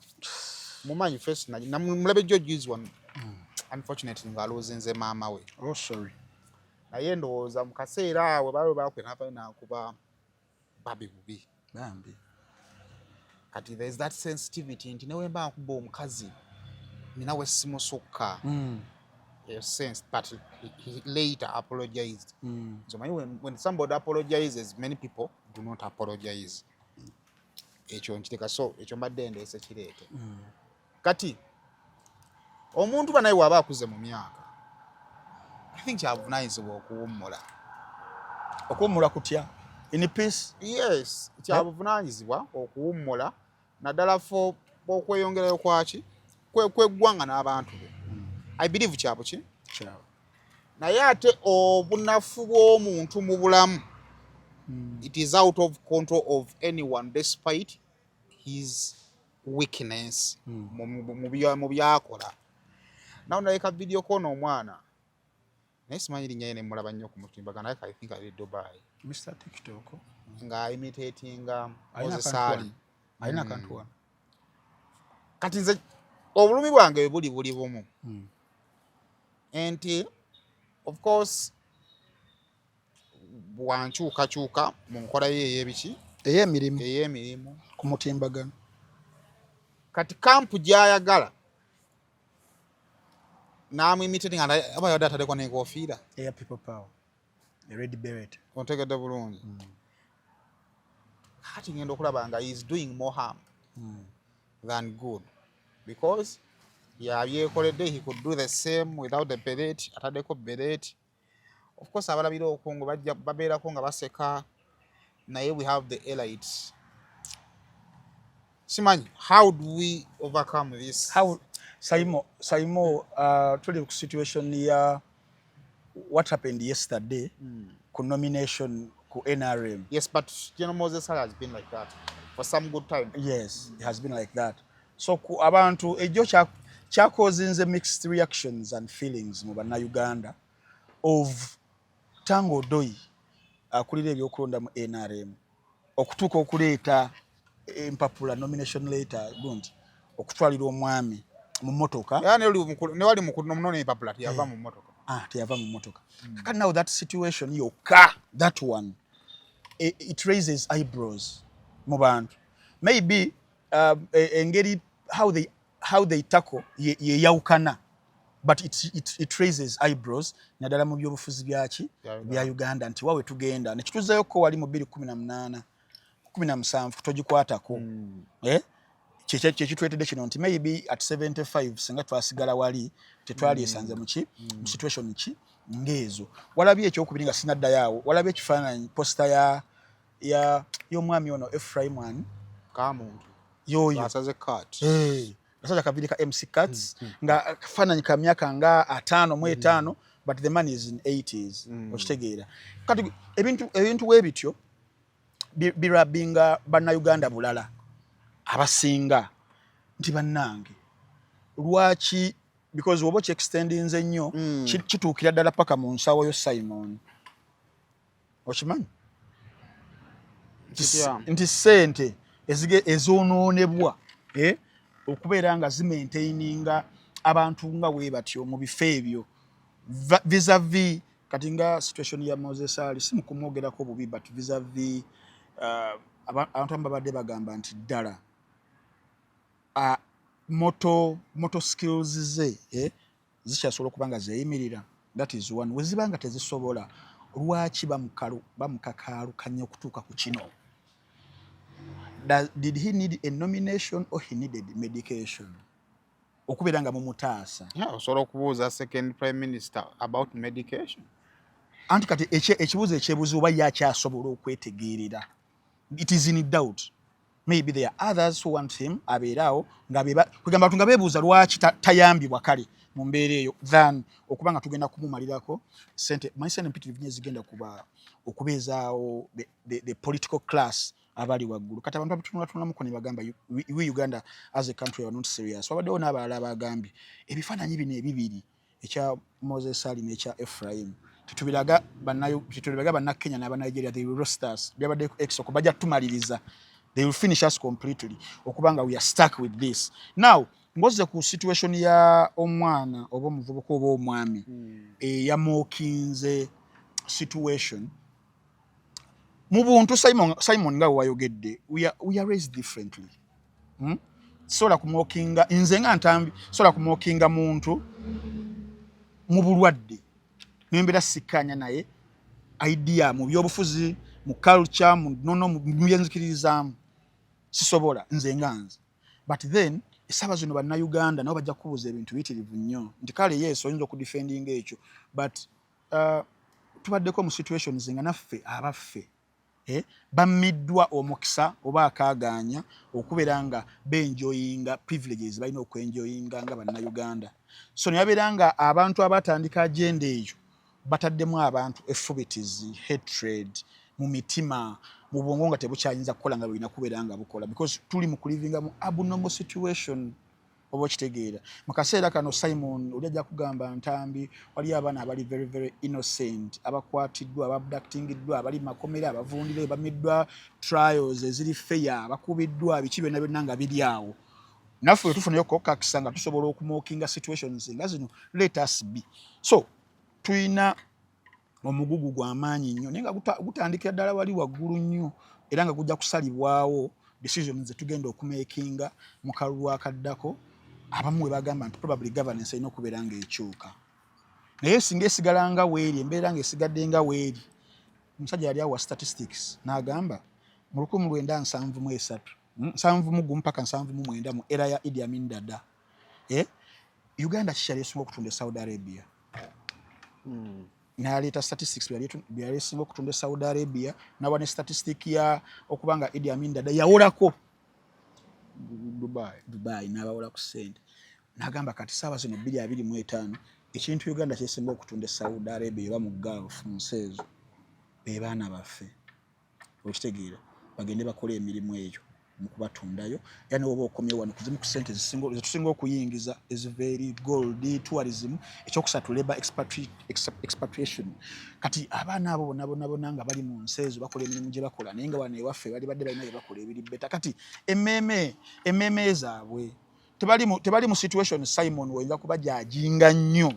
mumanyi first mulabe George one, unfortunately ng'aloozinze maama we. Oh, sorry. Naye ndowooza mu kaseera awo baali bakwera navayo nakuba Babi bubi. Bambi. Kati there is that sensitivity nti newe mba nkuba omukazi nina we simusukka. A sense, but he later apologized. So when somebody apologizes, many people do not apologize. Ekyo nkireka. So ekyo mbadde ndeese kireete. Kati omuntu banaye bw'aba akuze mu myaka, I think kyabuvunanyizibwa okuwummula. Okuwummula kutya? In peace? Yes, kyabuvunanyizibwa okuwummula, naddala for okweyongerayo kwaki kweggwanga n'abantu be. I believe kyabo ki. Kyabo. Naye ate obunafu bw'omuntu mu bulamu, it is out of control of anyone despite his weakness mu byakola. Nawe naleka video kono omwana, naye simanyi linnya ye, nemulaba nnyo ku mutimbagano, naye I think ali Dubai. Mr TikTok. Nga imitatinga Alina Moses akantu. Ali. Alina akantu wano. Kati nze obulumi bwange bwe buli bumu nti of course bwankyukakyuka mu nkola ye ey'ebiki, ey'emirimu, ey'emirimu ku mutimbagano. Kati camp gy'ayagala n'amwimitate nga aba yadde ataddeko n'enkofiira eya People Power, a red beret. Ontegedde bulungi? Kati ngenda okulaba nga he is doing more harm than good because yabyekoledde. He could do the same without the beret. Ataddeko beret, of course abalabira okungu bajja babeerako nga baseka, naye we have the elites. Simanyi, how do we overcome this? How, Saimo, Saimo, tuli ku situation ya what happened yesterday ku nomination ku NRM. Yes, but General Moses has been like that for some good time. Yes, it has been like that. So ku abantu ejjo kyakozinze mixed reactions and feelings mu Bannayuganda of Tanga Odoi akulira ebyokulonda mu NRM okutuuka okuleeta empapula, nomination letter gundi, okutwalira omwami mu mmotoka. Era ne wali mukunona empapula teyava mu mmotoka. Ah, teyava mu mmotoka. Kakati now that situation yokka, that one, it raises eyebrows mu bantu. Maybe engeri how they tackle yeyawukana, but it raises eyebrows naddala mu byobufuzi byaki bya Uganda nti wawe tugenda nekituzayoko wali mu 2018 17 togikwatako. Eh? Kyekitwetedde kino nti maybe at 75 singa twasigala wali tetwalyesanze muki mu situation ki ng'ezo. Walabye ekyokubiri nga sinaddayo awo, walabye ekifaananyi, poster ya y'omwami ono Ephraim ani? Kamuntu. Yoyo. Asaze cut. Eh, gasajja kabiri ka MC Kats nga kafaananyi ka myaka nga 55, but the man is in 80s. Okitegeera? Kati ebintu we bityo birabinga Bannayuganda bulala abasinga nti bannange lwaki, because woba okyextendinze nnyo kituukira ddala paka mu nsawo yo, Simon, okimanyi nti ssente ezoonoonebwa, eh, okubeera nga zimaintaininga abantu nga bwe batyo mu bifo ebyo vis-a-vis kati nga situation ya Moses Ali, si mukumwogerako bubi, but vis-a-vis abantu abamu babadde bagamba nti ddala motor skills ze, eh, zikyasobola okuba nga zeeyimirira. That is one. We ziba nga tezisobola, lwaki bamukakaalukanya okutuuka ku kino? Did he need a nomination or he needed medication okubeera nga mumutaasa? Osobola okubuuza second prime minister about medication? Anti kati ekibuuzo ekyebuuzo oba ye akyasobola okwetegeerera, it is in doubt. Maybe there are others who want him abeeraawo nga kugamba abantu nga beebuuza lwaki tayambibwa kale mu mbeera eyo than okuba nga tugenda kumumalirako sente. Manyi sente mpitirivu nnyo ezigenda kuba okubeezaawo the political class abali waggulu. Kati abantu babitunulatunulamuko ne bagamba we Uganda as a country are not serious. Wabaddewo n'abalala bagambye ebifaananyi bino ebibiri, ekya Moses Ali n'ekya Ephraim, tetubiraga Bannakenya n'Abanigeria, they will roast us. Byabadde ku X okwo, bajja tumaliriza, they will finish us completely okubanga we are stuck with this. Now ngoze ku situation ya omwana oba omuvubuka oba omwami eyamockinze situation mu buntu. Simon, Simon, nga wewayogedde, we are raised differently, Sobola kumockinga nze nga Ntambi, sobola kumockinga muntu mu bulwadde nembeera sikkanya naye idea mu byobufuzi, mu culture, mu nono, mu byenzikiririzaamu, sisobola nze nga nze. But then essaawa zino Bannayuganda nabo bajja kukubuuza ebintu biyitirivu nnyo nti kale yes, oyinza okudefendinga ekyo, but tubaddeko mu situations nga naffe abaffe, eh, bammiddwa omukisa oba akaagaanya okubeera nga benjoyinga privileges balina okwenjoyinga nga Bannayuganda. So ne babeera nga abantu abatandika agenda eyo bataddemu abantu effubitizi, hatred mu mitima, mu bwongo nga tebukyayinza kukola nga bulina kubeera nga bukola because tuli mu kulivinga mu abnormal situation. Oba okitegeera, mu kaseera kano, Simon, oli ajja kugamba Ntambi, waliyo abaana abali very very innocent abakwatiddwa, ababductingiddwa, abali makomera, abavundire, bamiddwa trials eziri fair, abakubiddwa, biki byonna byonna nga biri awo. Naffe wetufunayo kokakisa nga tusobola okumockinga situations nga zino, let us be. So tulina omugugu gw'amaanyi nnyo, naye nga gutandikira ddala wali waggulu nnyo, era nga gujja kusalibwawo decisions zetugenda okumakinga mu kalulu akaddako. Abamu we bagamba nti probably governance erina okubeera ng'ekyuka, naye singa esigala nga weeri, embeera ng'esigadde nga weeri. Omusajja yali awa statistics n'agamba mu 1973, 71 paka 79, mu era ya Idi Amin Dada, eh? Uganda kikyali esinga okutunda e Saudi Arabia. N'aleeta statistics byali esinga okutunda e Saudi Arabia, nawa ne statistic ya okuba nga Idi Amin Dada yawolako Dubai, Dubai n'abawola ku ssente. N'agamba kati saawa zino 2025, ekintu Uganda kyesinga okutunda e Saudi Arabia oba mu Gulf, mu nsi ezo, be baana baffe. Okitegeera, bagende bakole emirimu eyo mu kubatundayo. Era newoba okomye wano kuzimu ku ssente zetusinga okuyingiza eziva eri gold, tourism, ekyokusatu labor expatriation. Kati abaana abo bonna bonna bonna nga bali mu nsi ezo bakola emirimu gye bakola, naye nga wano ewaffe bali badde balina bye bakola ebiri better. Kati emmeeme zaabwe tebali mu situation, Simon, oyinza kubajudginga nnyo,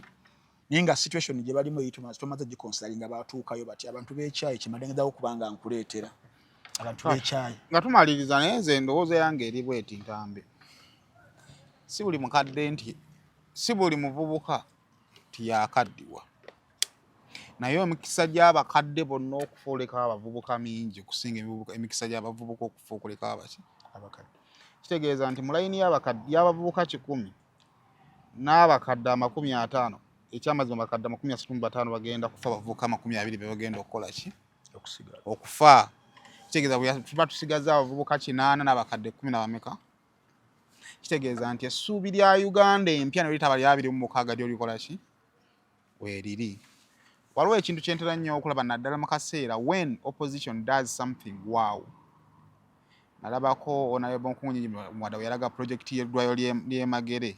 naye nga situation gye balimu tomaze giconsideringa batuukayo bati. Abantu b'ekyayi kimadengezawo kubanga nkuleetera abantu b'ekyayi. Nga tumaliriza, naye nze endowooza yange eri bweti, Ntambi: si buli mukadde nti, si buli muvubuka nti yakaddiwa, naye emikisa gy'abakadde bonna okufa oleka abavubuka mingi okusinga emikisa gy'abavubuka okufa okuleka abaki? Abakadde. Kitegeeza nti mu layini y'abavubuka 100 n'abakadde 50, ekyamazima abakadde 35 bagenda kufa, abavubuka 20 be bagenda okukola ki? Okusigala. Okufa. Kitegeeza bwe tuba tusigaza abavubuka 8 n'abakadde kumi na bameka, kitegeeza nti essuubi lya Uganda empya ne litaba lya 26 lyo likola ki? Weeriri. Waliwo ekintu kyentera nnyo okulaba, naddala mu kaseera when opposition does something wow. Nalabako Honorable Nkunyi Mwada we yalaga project y'eddwaliro ly'e Magere.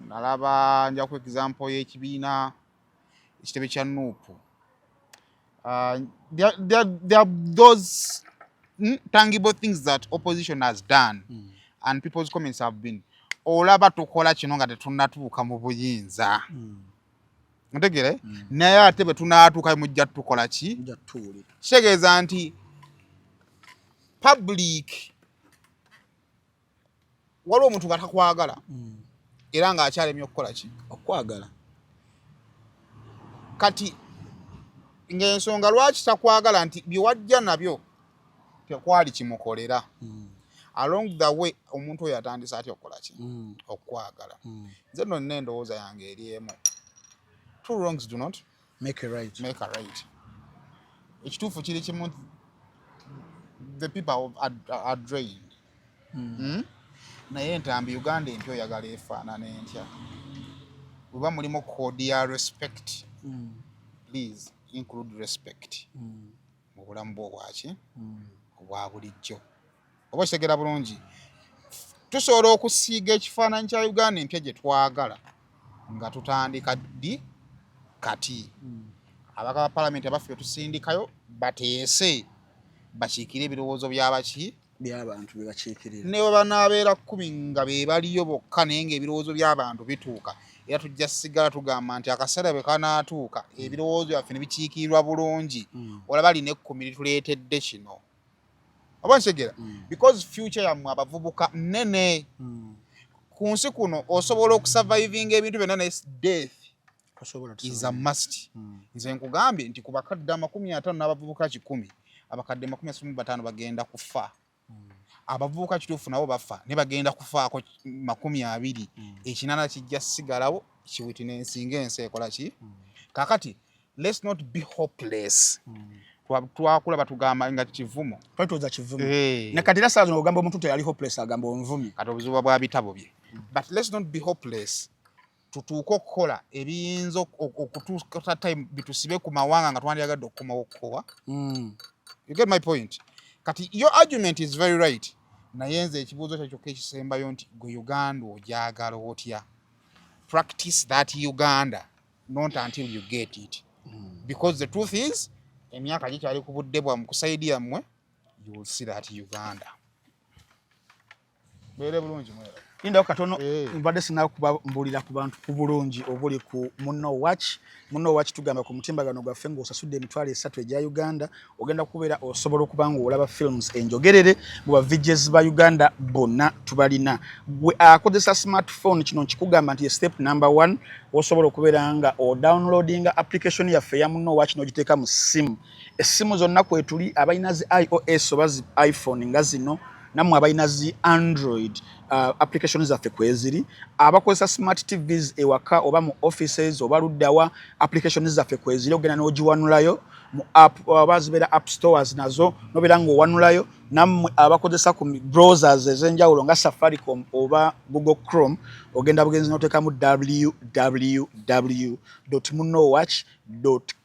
Nalaba, nja ku example y'ekibiina ekitebe kya NUP. There are those tangible things that opposition has done and people's comments have been, "Olaba tukola kino nga tetunnatuuka mu buyinza." Ntegere, naye ate bwe tunaatuuka mujja tukola ki? Mujja tutuwulira. Kitegeeza nti public, waliwo omuntu nga takwagala era ng'akyalemye okukola ki? Okwagala. Kati ng'ensonga lwaki takwagala nti byewajja nabyo tekwali kimukolera. Along the way omuntu oyo atandise atya okukola ki? Okwagala. Nze nno nina endowooza yange eri emu: two wrongs do not make a right. Make a right. Ekituufu kiri kimu, the people are drained. Naye Ntambi, Uganda empya oyagala efaanana entya? Bweba mulimu code ya respect, please include respect mu bulamu bwo bwaki obwa bulijjo. Oba okitegera bulungi, tusobola okusiiga ekifaananyi kya Uganda empya gye twagala nga tutandika ddi? Kati. Abaka ba palamenti abaffe betusindikayo bateese, bakiikire ebirowoozo byabaki? By'abantu bye bakiikirira. Ne bwe banaabeera 10 nga be baliyo bokka, naye ng'ebirowoozo by'abantu bituuka, era tujja sigala tugamba nti akaseera bwe kanaatuuka ebirowoozo byaffe ne bikiikirirwa bulungi. Olaba lina 10 lituleetedde kino, oba nkitegera? Because future yammwe abavubuka nnene. Ku nsi kuno osobola okusurvivinga ebintu byonna, naye death Tosobola. is a must. Nze nkugambye nti ku bakadde 50 n'abavubuka 100, abakadde 35 bagenda kufa. Abavubuka kituufu nabo bafa, ne bagenda kufaako 20, 80 kijja sigalawo kiwitnessinga ensi ekola ki. Kakati let's not be hopeless. Twakula batugamba nga kivumo. Twatuuza kivumo. Eh. Ne kati era saa zino ogamba omuntu teyali hopeless, agamba onvumye. Kati obuzibu bwa bitabo bye. But let's not be hopeless, tutuuke okukola ebiyinza okutuuka time bitusibe ku mawanga nga twandyagadde okukomawo okukowa. You get my point? Kati your argument is very right. Naye nze ekibuuzo kyo kyokka ekisembayo nti gwe Uganda ogyagala otya? Practice that Uganda, not until you get it, because the truth is emyaka gikyali ku budde bwammwe, ku side yammwe. You will see that Uganda. Beere bulungi, mwera. Lindawo katono. Eh. Mbadde sinakuba mbuulira ku bantu ku bulungi obuli ku Muno Watch. Muno Watch tugamba ku mutimbagano gwaffe ng'osasudde 30,000 egya Uganda, ogenda kubeera osobola okuba ng'olaba films enjogerere mu ba VJs ba Uganda bonna tubalina. Gwe akozesa smartphone, kino nkikugamba nti ye step number one. Osobola okubeera nga odownloadinga application yaffe eya Muno Watch n'ogiteeka mu ssimu. Essimu zonna kwetuli, abalina zi iOS oba zi iPhone nga zino, nammwe abalina zi Android, application zaffe kweziri. Abakozesa smart TVs ewaka oba mu offices oba luddawa, application zaffe kweziri. Ogenda n'ogiwanulayo mu app oba zibeera app stores, nazo nobeera ng'owanulayo. Nammwe abakozesa ku browsers ez'enjawulo nga Safaricom oba Google Chrome, ogenda bugenzi n'oteekamu www munowatch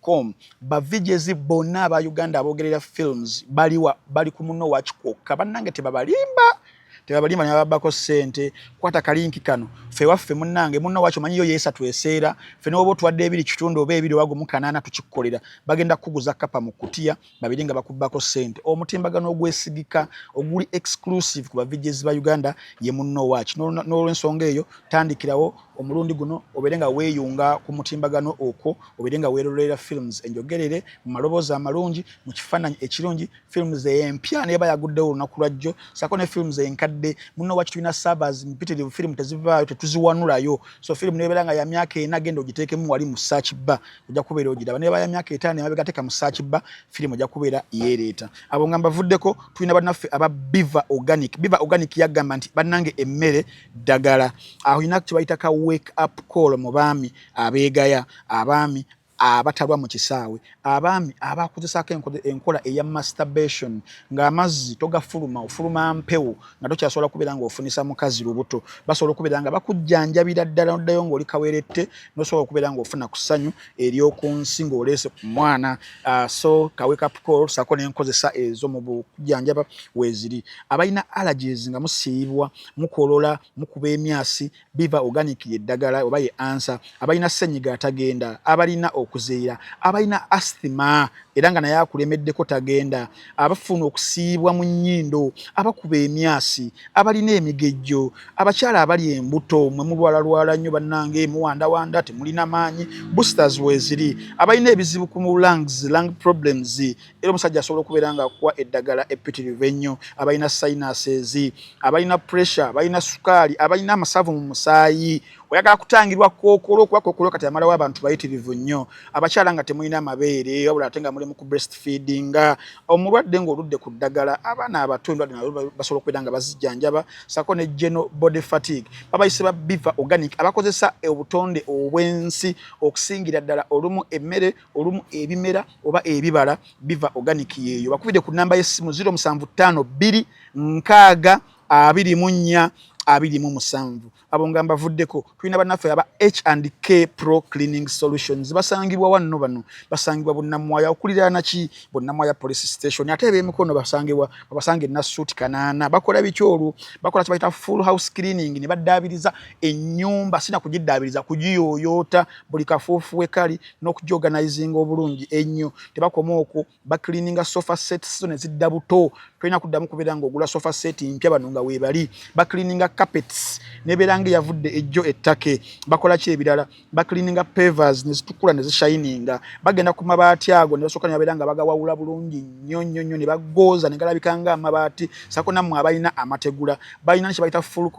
com. Ba VJs bonna aba Uganda aboogerera films baliwa? Bali ku Muno Watch kwokka. Bannange, tebabalimba, tebabalimba nebababbako ssente. Kwata ka link kano. Ffe waffe munnange Muno Watch, omanyiyo yeesatu eseera. Ffe n'oba otuwadde 2.5 oba 2 oba 1.8, tukikukolera. Bagenda kukuguza kapa mu kutiya babiri nga bakubbako ssente. Omutimbagano ogwesigika oguli exclusive ku ba VJs ba Uganda ye Muno Watch. N'olwensonga eyo, tandikirawo omulundi guno obeere nga weeyunga ku mutimbagano okwo, obeere nga weerolera films enjogerere mu maloboozi amalungi, mu kifaananyi ekirungi, films empya neba yaguddewo olunaku lwajjo, sako ne films enkadde. Muno Watch tulina servers mpitirivu, firimu tezivaayo, tetuziwanulayo. So firimu nebeera nga ya myaka 4, genda ogiteekemu wali mu search bar, ojja kubeera ogiraba. Neba ya myaka 5 emabega, teeka mu search bar firimu, ojja kubeera yeereeta. Abo nga mbavuddeko, tulina bannaffe aba Biva Organic. Biva Organic yagamba nti bannange, emmere ddagala. Aho olina kye bayita ka wake up call mu baami abeegaya, abaami abatalwa mu kisaawe, abaami abakozesaako enkola eya masturbation, ng'amazzi togafuluma, ofuluma mpewo, nga tokyasobola kubeera ng'ofunisa mukazi lubuto. Basobola okubeera nga bakujjanjabira ddala noddayo ng'oli kawerette, n'osobola okubeera ng'ofuna ku ssanyu ery'oku nsi ng'oleese ku mwana. So ka wake up call saako n'enkozesa ezo mu bukujjanjaba weeziri. Abalina allergies, nga musiibwa, mukolola, mukuba emyasi, Biva Organic yeddagala oba ye answer. Abalina ssenyiga atagenda, abalina okuziira, abalina asthma era nga naye akulemeddeko tagenda, abafuna okusiibwa mu nnyindo, abakuba emyasi, abalina emigejjo, abakyala abali embuto, mwe mulwalalwala nnyo bannange, muwandawanda, temulina maanyi, boosters weeziri. Abalina ebizibu ku lungs, lung problems, era omusajja asobola okubeera nga akuwa eddagala eppitirivu ennyo. Abalina sinuses, abalina pressure, abalina sukaali, abalina amasavu mu musaayi, oyagala kutangirwa kookolo, kuba kookolo kati amalawo abantu bayitirivu nnyo. Abakyala nga temulina amabeere, wabula ate nga muli mu ku breastfeedinga, omulwadde ng'oludde ku ddagala, abaana abato endwadde nazo basobola okubeera nga bazijjanjaba, sako ne general body fatigue. Babayise ba Biva Organic, abakozesa obutonde obw'ensi okusingira ddala, olumu emmere, olumu ebimera oba ebibala. Biva Organic yeeyo. Bakubidde ku namba y'essimu 0752 60 24 27. Abo nga mbavuddeko, tulina bannaffe aba H and K Pro Cleaning Solutions. Basangibwa wanno, bano basangibwa Bunnamwaya, okuliraana ki Bunnamwaya Police Station. Ate eb'emikono basangibwa, babasanga enasuuti kanaana. Bakola biki olwo? Bakola kibayita full house cleaning, ne baddaabiriza ennyumba, sina kugiddaabiriza, kugiyooyoota buli kafuufu we kali n'okugiorganizinga obulungi ennyo. Tebakoma okwo, bacleaninga sofa sets zo ne zidda buto, tolina kuddamu kubeera ng'ogula sofa set mpya, bano nga weebali. Bacleaninga carpets nebeera nga eyavudde ejjo ettake. Bakola ki ebirala? Bacleaninga pavers ne zitukula ne zishininga. Bagenda ku mabaati ago ne basooka ne babeera nga bagawawula bulungi nnyo nnyo nnyo, ne bagooza ne galabika nga amabaati. Sako nammwe abalina amategula, balina kye bayita full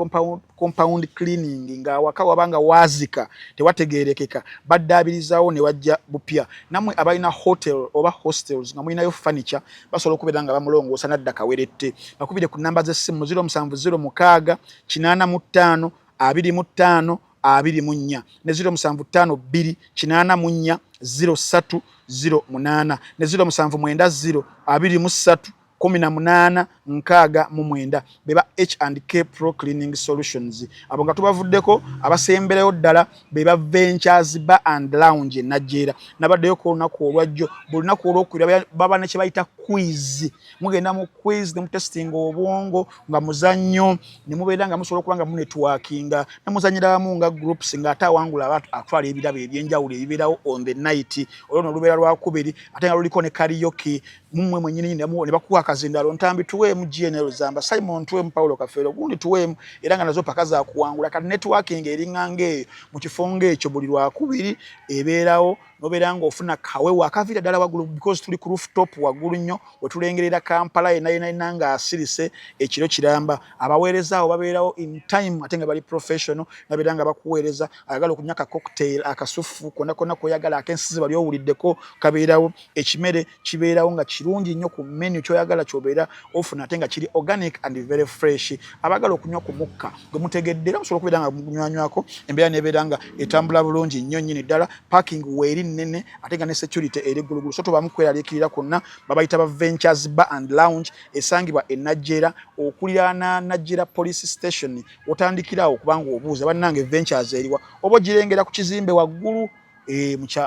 compound cleaning, ng'awaka waba nga waazika tewategeerekeka, baddaabirizaawo ne wajja bupya. Nammwe abalina hotel oba hostels nga mulinayo furniture, basobola okubeera nga bamulongoosa nadda kawerette. Bakubire ku namba z'essimu 0706 85 25 24 ne 0752 84 03 08 ne 0790 23 18 69 beba H&K Pro Cleaning Solutions. Abo nga tubavuddeko, abasemberayo ddala beba Ventures Bar and Lounge Najjeera. Nabaddeyo ku olunaku olwajjo. Buli lunaku olwokubiri baba ne kye bayita quiz. Mugenda mu quiz ne mutestinga obwongo nga muzannyo, ne mubeera nga musobola okuba nga munetworkinga ne muzannyira wamu nga groups, ng'ate awangula aba atwala ebirabo ebyenjawulo ebibeerawo on the night. Olwo no lubeera lwakubiri, ate nga luliko ne karaoke. Mumwe mwennyini ne bakuwa akazindalo, Ntambi tuweemu, GNL Zamba, Simon tuweemu, Paulo Kafeero gundi tuweemu, era nga nazo paka za kuwangula. Kati networking eringanga eyo mu kifo ng'ekyo buli lwakubiri ebeerawo, nobeera ng'ofuna kawewo akaviira ddala waggulu, because tuli ku rooftop waggulu nnyo wetulengerera Kampala yenna yenna yenna ng'asirise ekiro kiramba. Abaweereza abo babeerawo in time, ate nga bali professional, babeera nga bakuweereza. Ayagala okunywa ka cocktail akasufu konna konna koyagala, ak'ensizi bali owuliddeko, kabeerawo. Ekimere kibeerawo nga kirungi nnyo ku menu, kyoyagala kyobeera ofuna, ate nga kiri organic and very fresh. Abaagala okunywa ku mukka gwe mutegedde era musobola okubeera nga munywanywako, embeera nebeera nga etambula bulungi nnyo nnyini ddala. Parking weeri nnene, ate nga ne security eri ggulugulu, so tobamu kweraliikirira kwonna. Babayita ba Ventures Bar and Lounge, esangibwa e Najjeera okuliraana Najjeera Police Station. Otandikirawo okubanga obuuza, "Bannange, Ventures eriwa?" Oba ogirengera ku kizimbe waggulu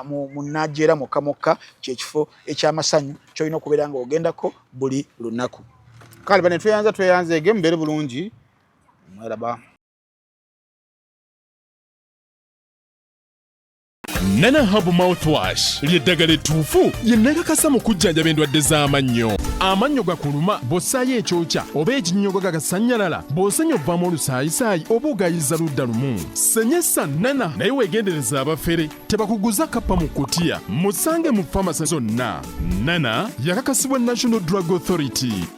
mu Najjeera mokka mokka. Kyekifo ekyamasanyu kyolina okubeera nga ogendako buli lunaku. Kale bane, tweyanza, tweyanzeege, mubeere bulungi, mweraba. Nana Herbal Mouthwash ly'eddagala ettuufu lye nakakasa mu kujjanjaba endwadde z'amannyo. Amannyo gakuluma, bw'ossaayo ekyokya oba ekinnyogo gagasannyalala, bw'osenya ovaamu olusaayisaayi oba ogayiza ludda lumu, senyesa Nana. Naye weegendereza abafere, tebakuguza kappa mu kutiya. Musange mu famasi zonna. Nana yakakasibwa National Drug Authority.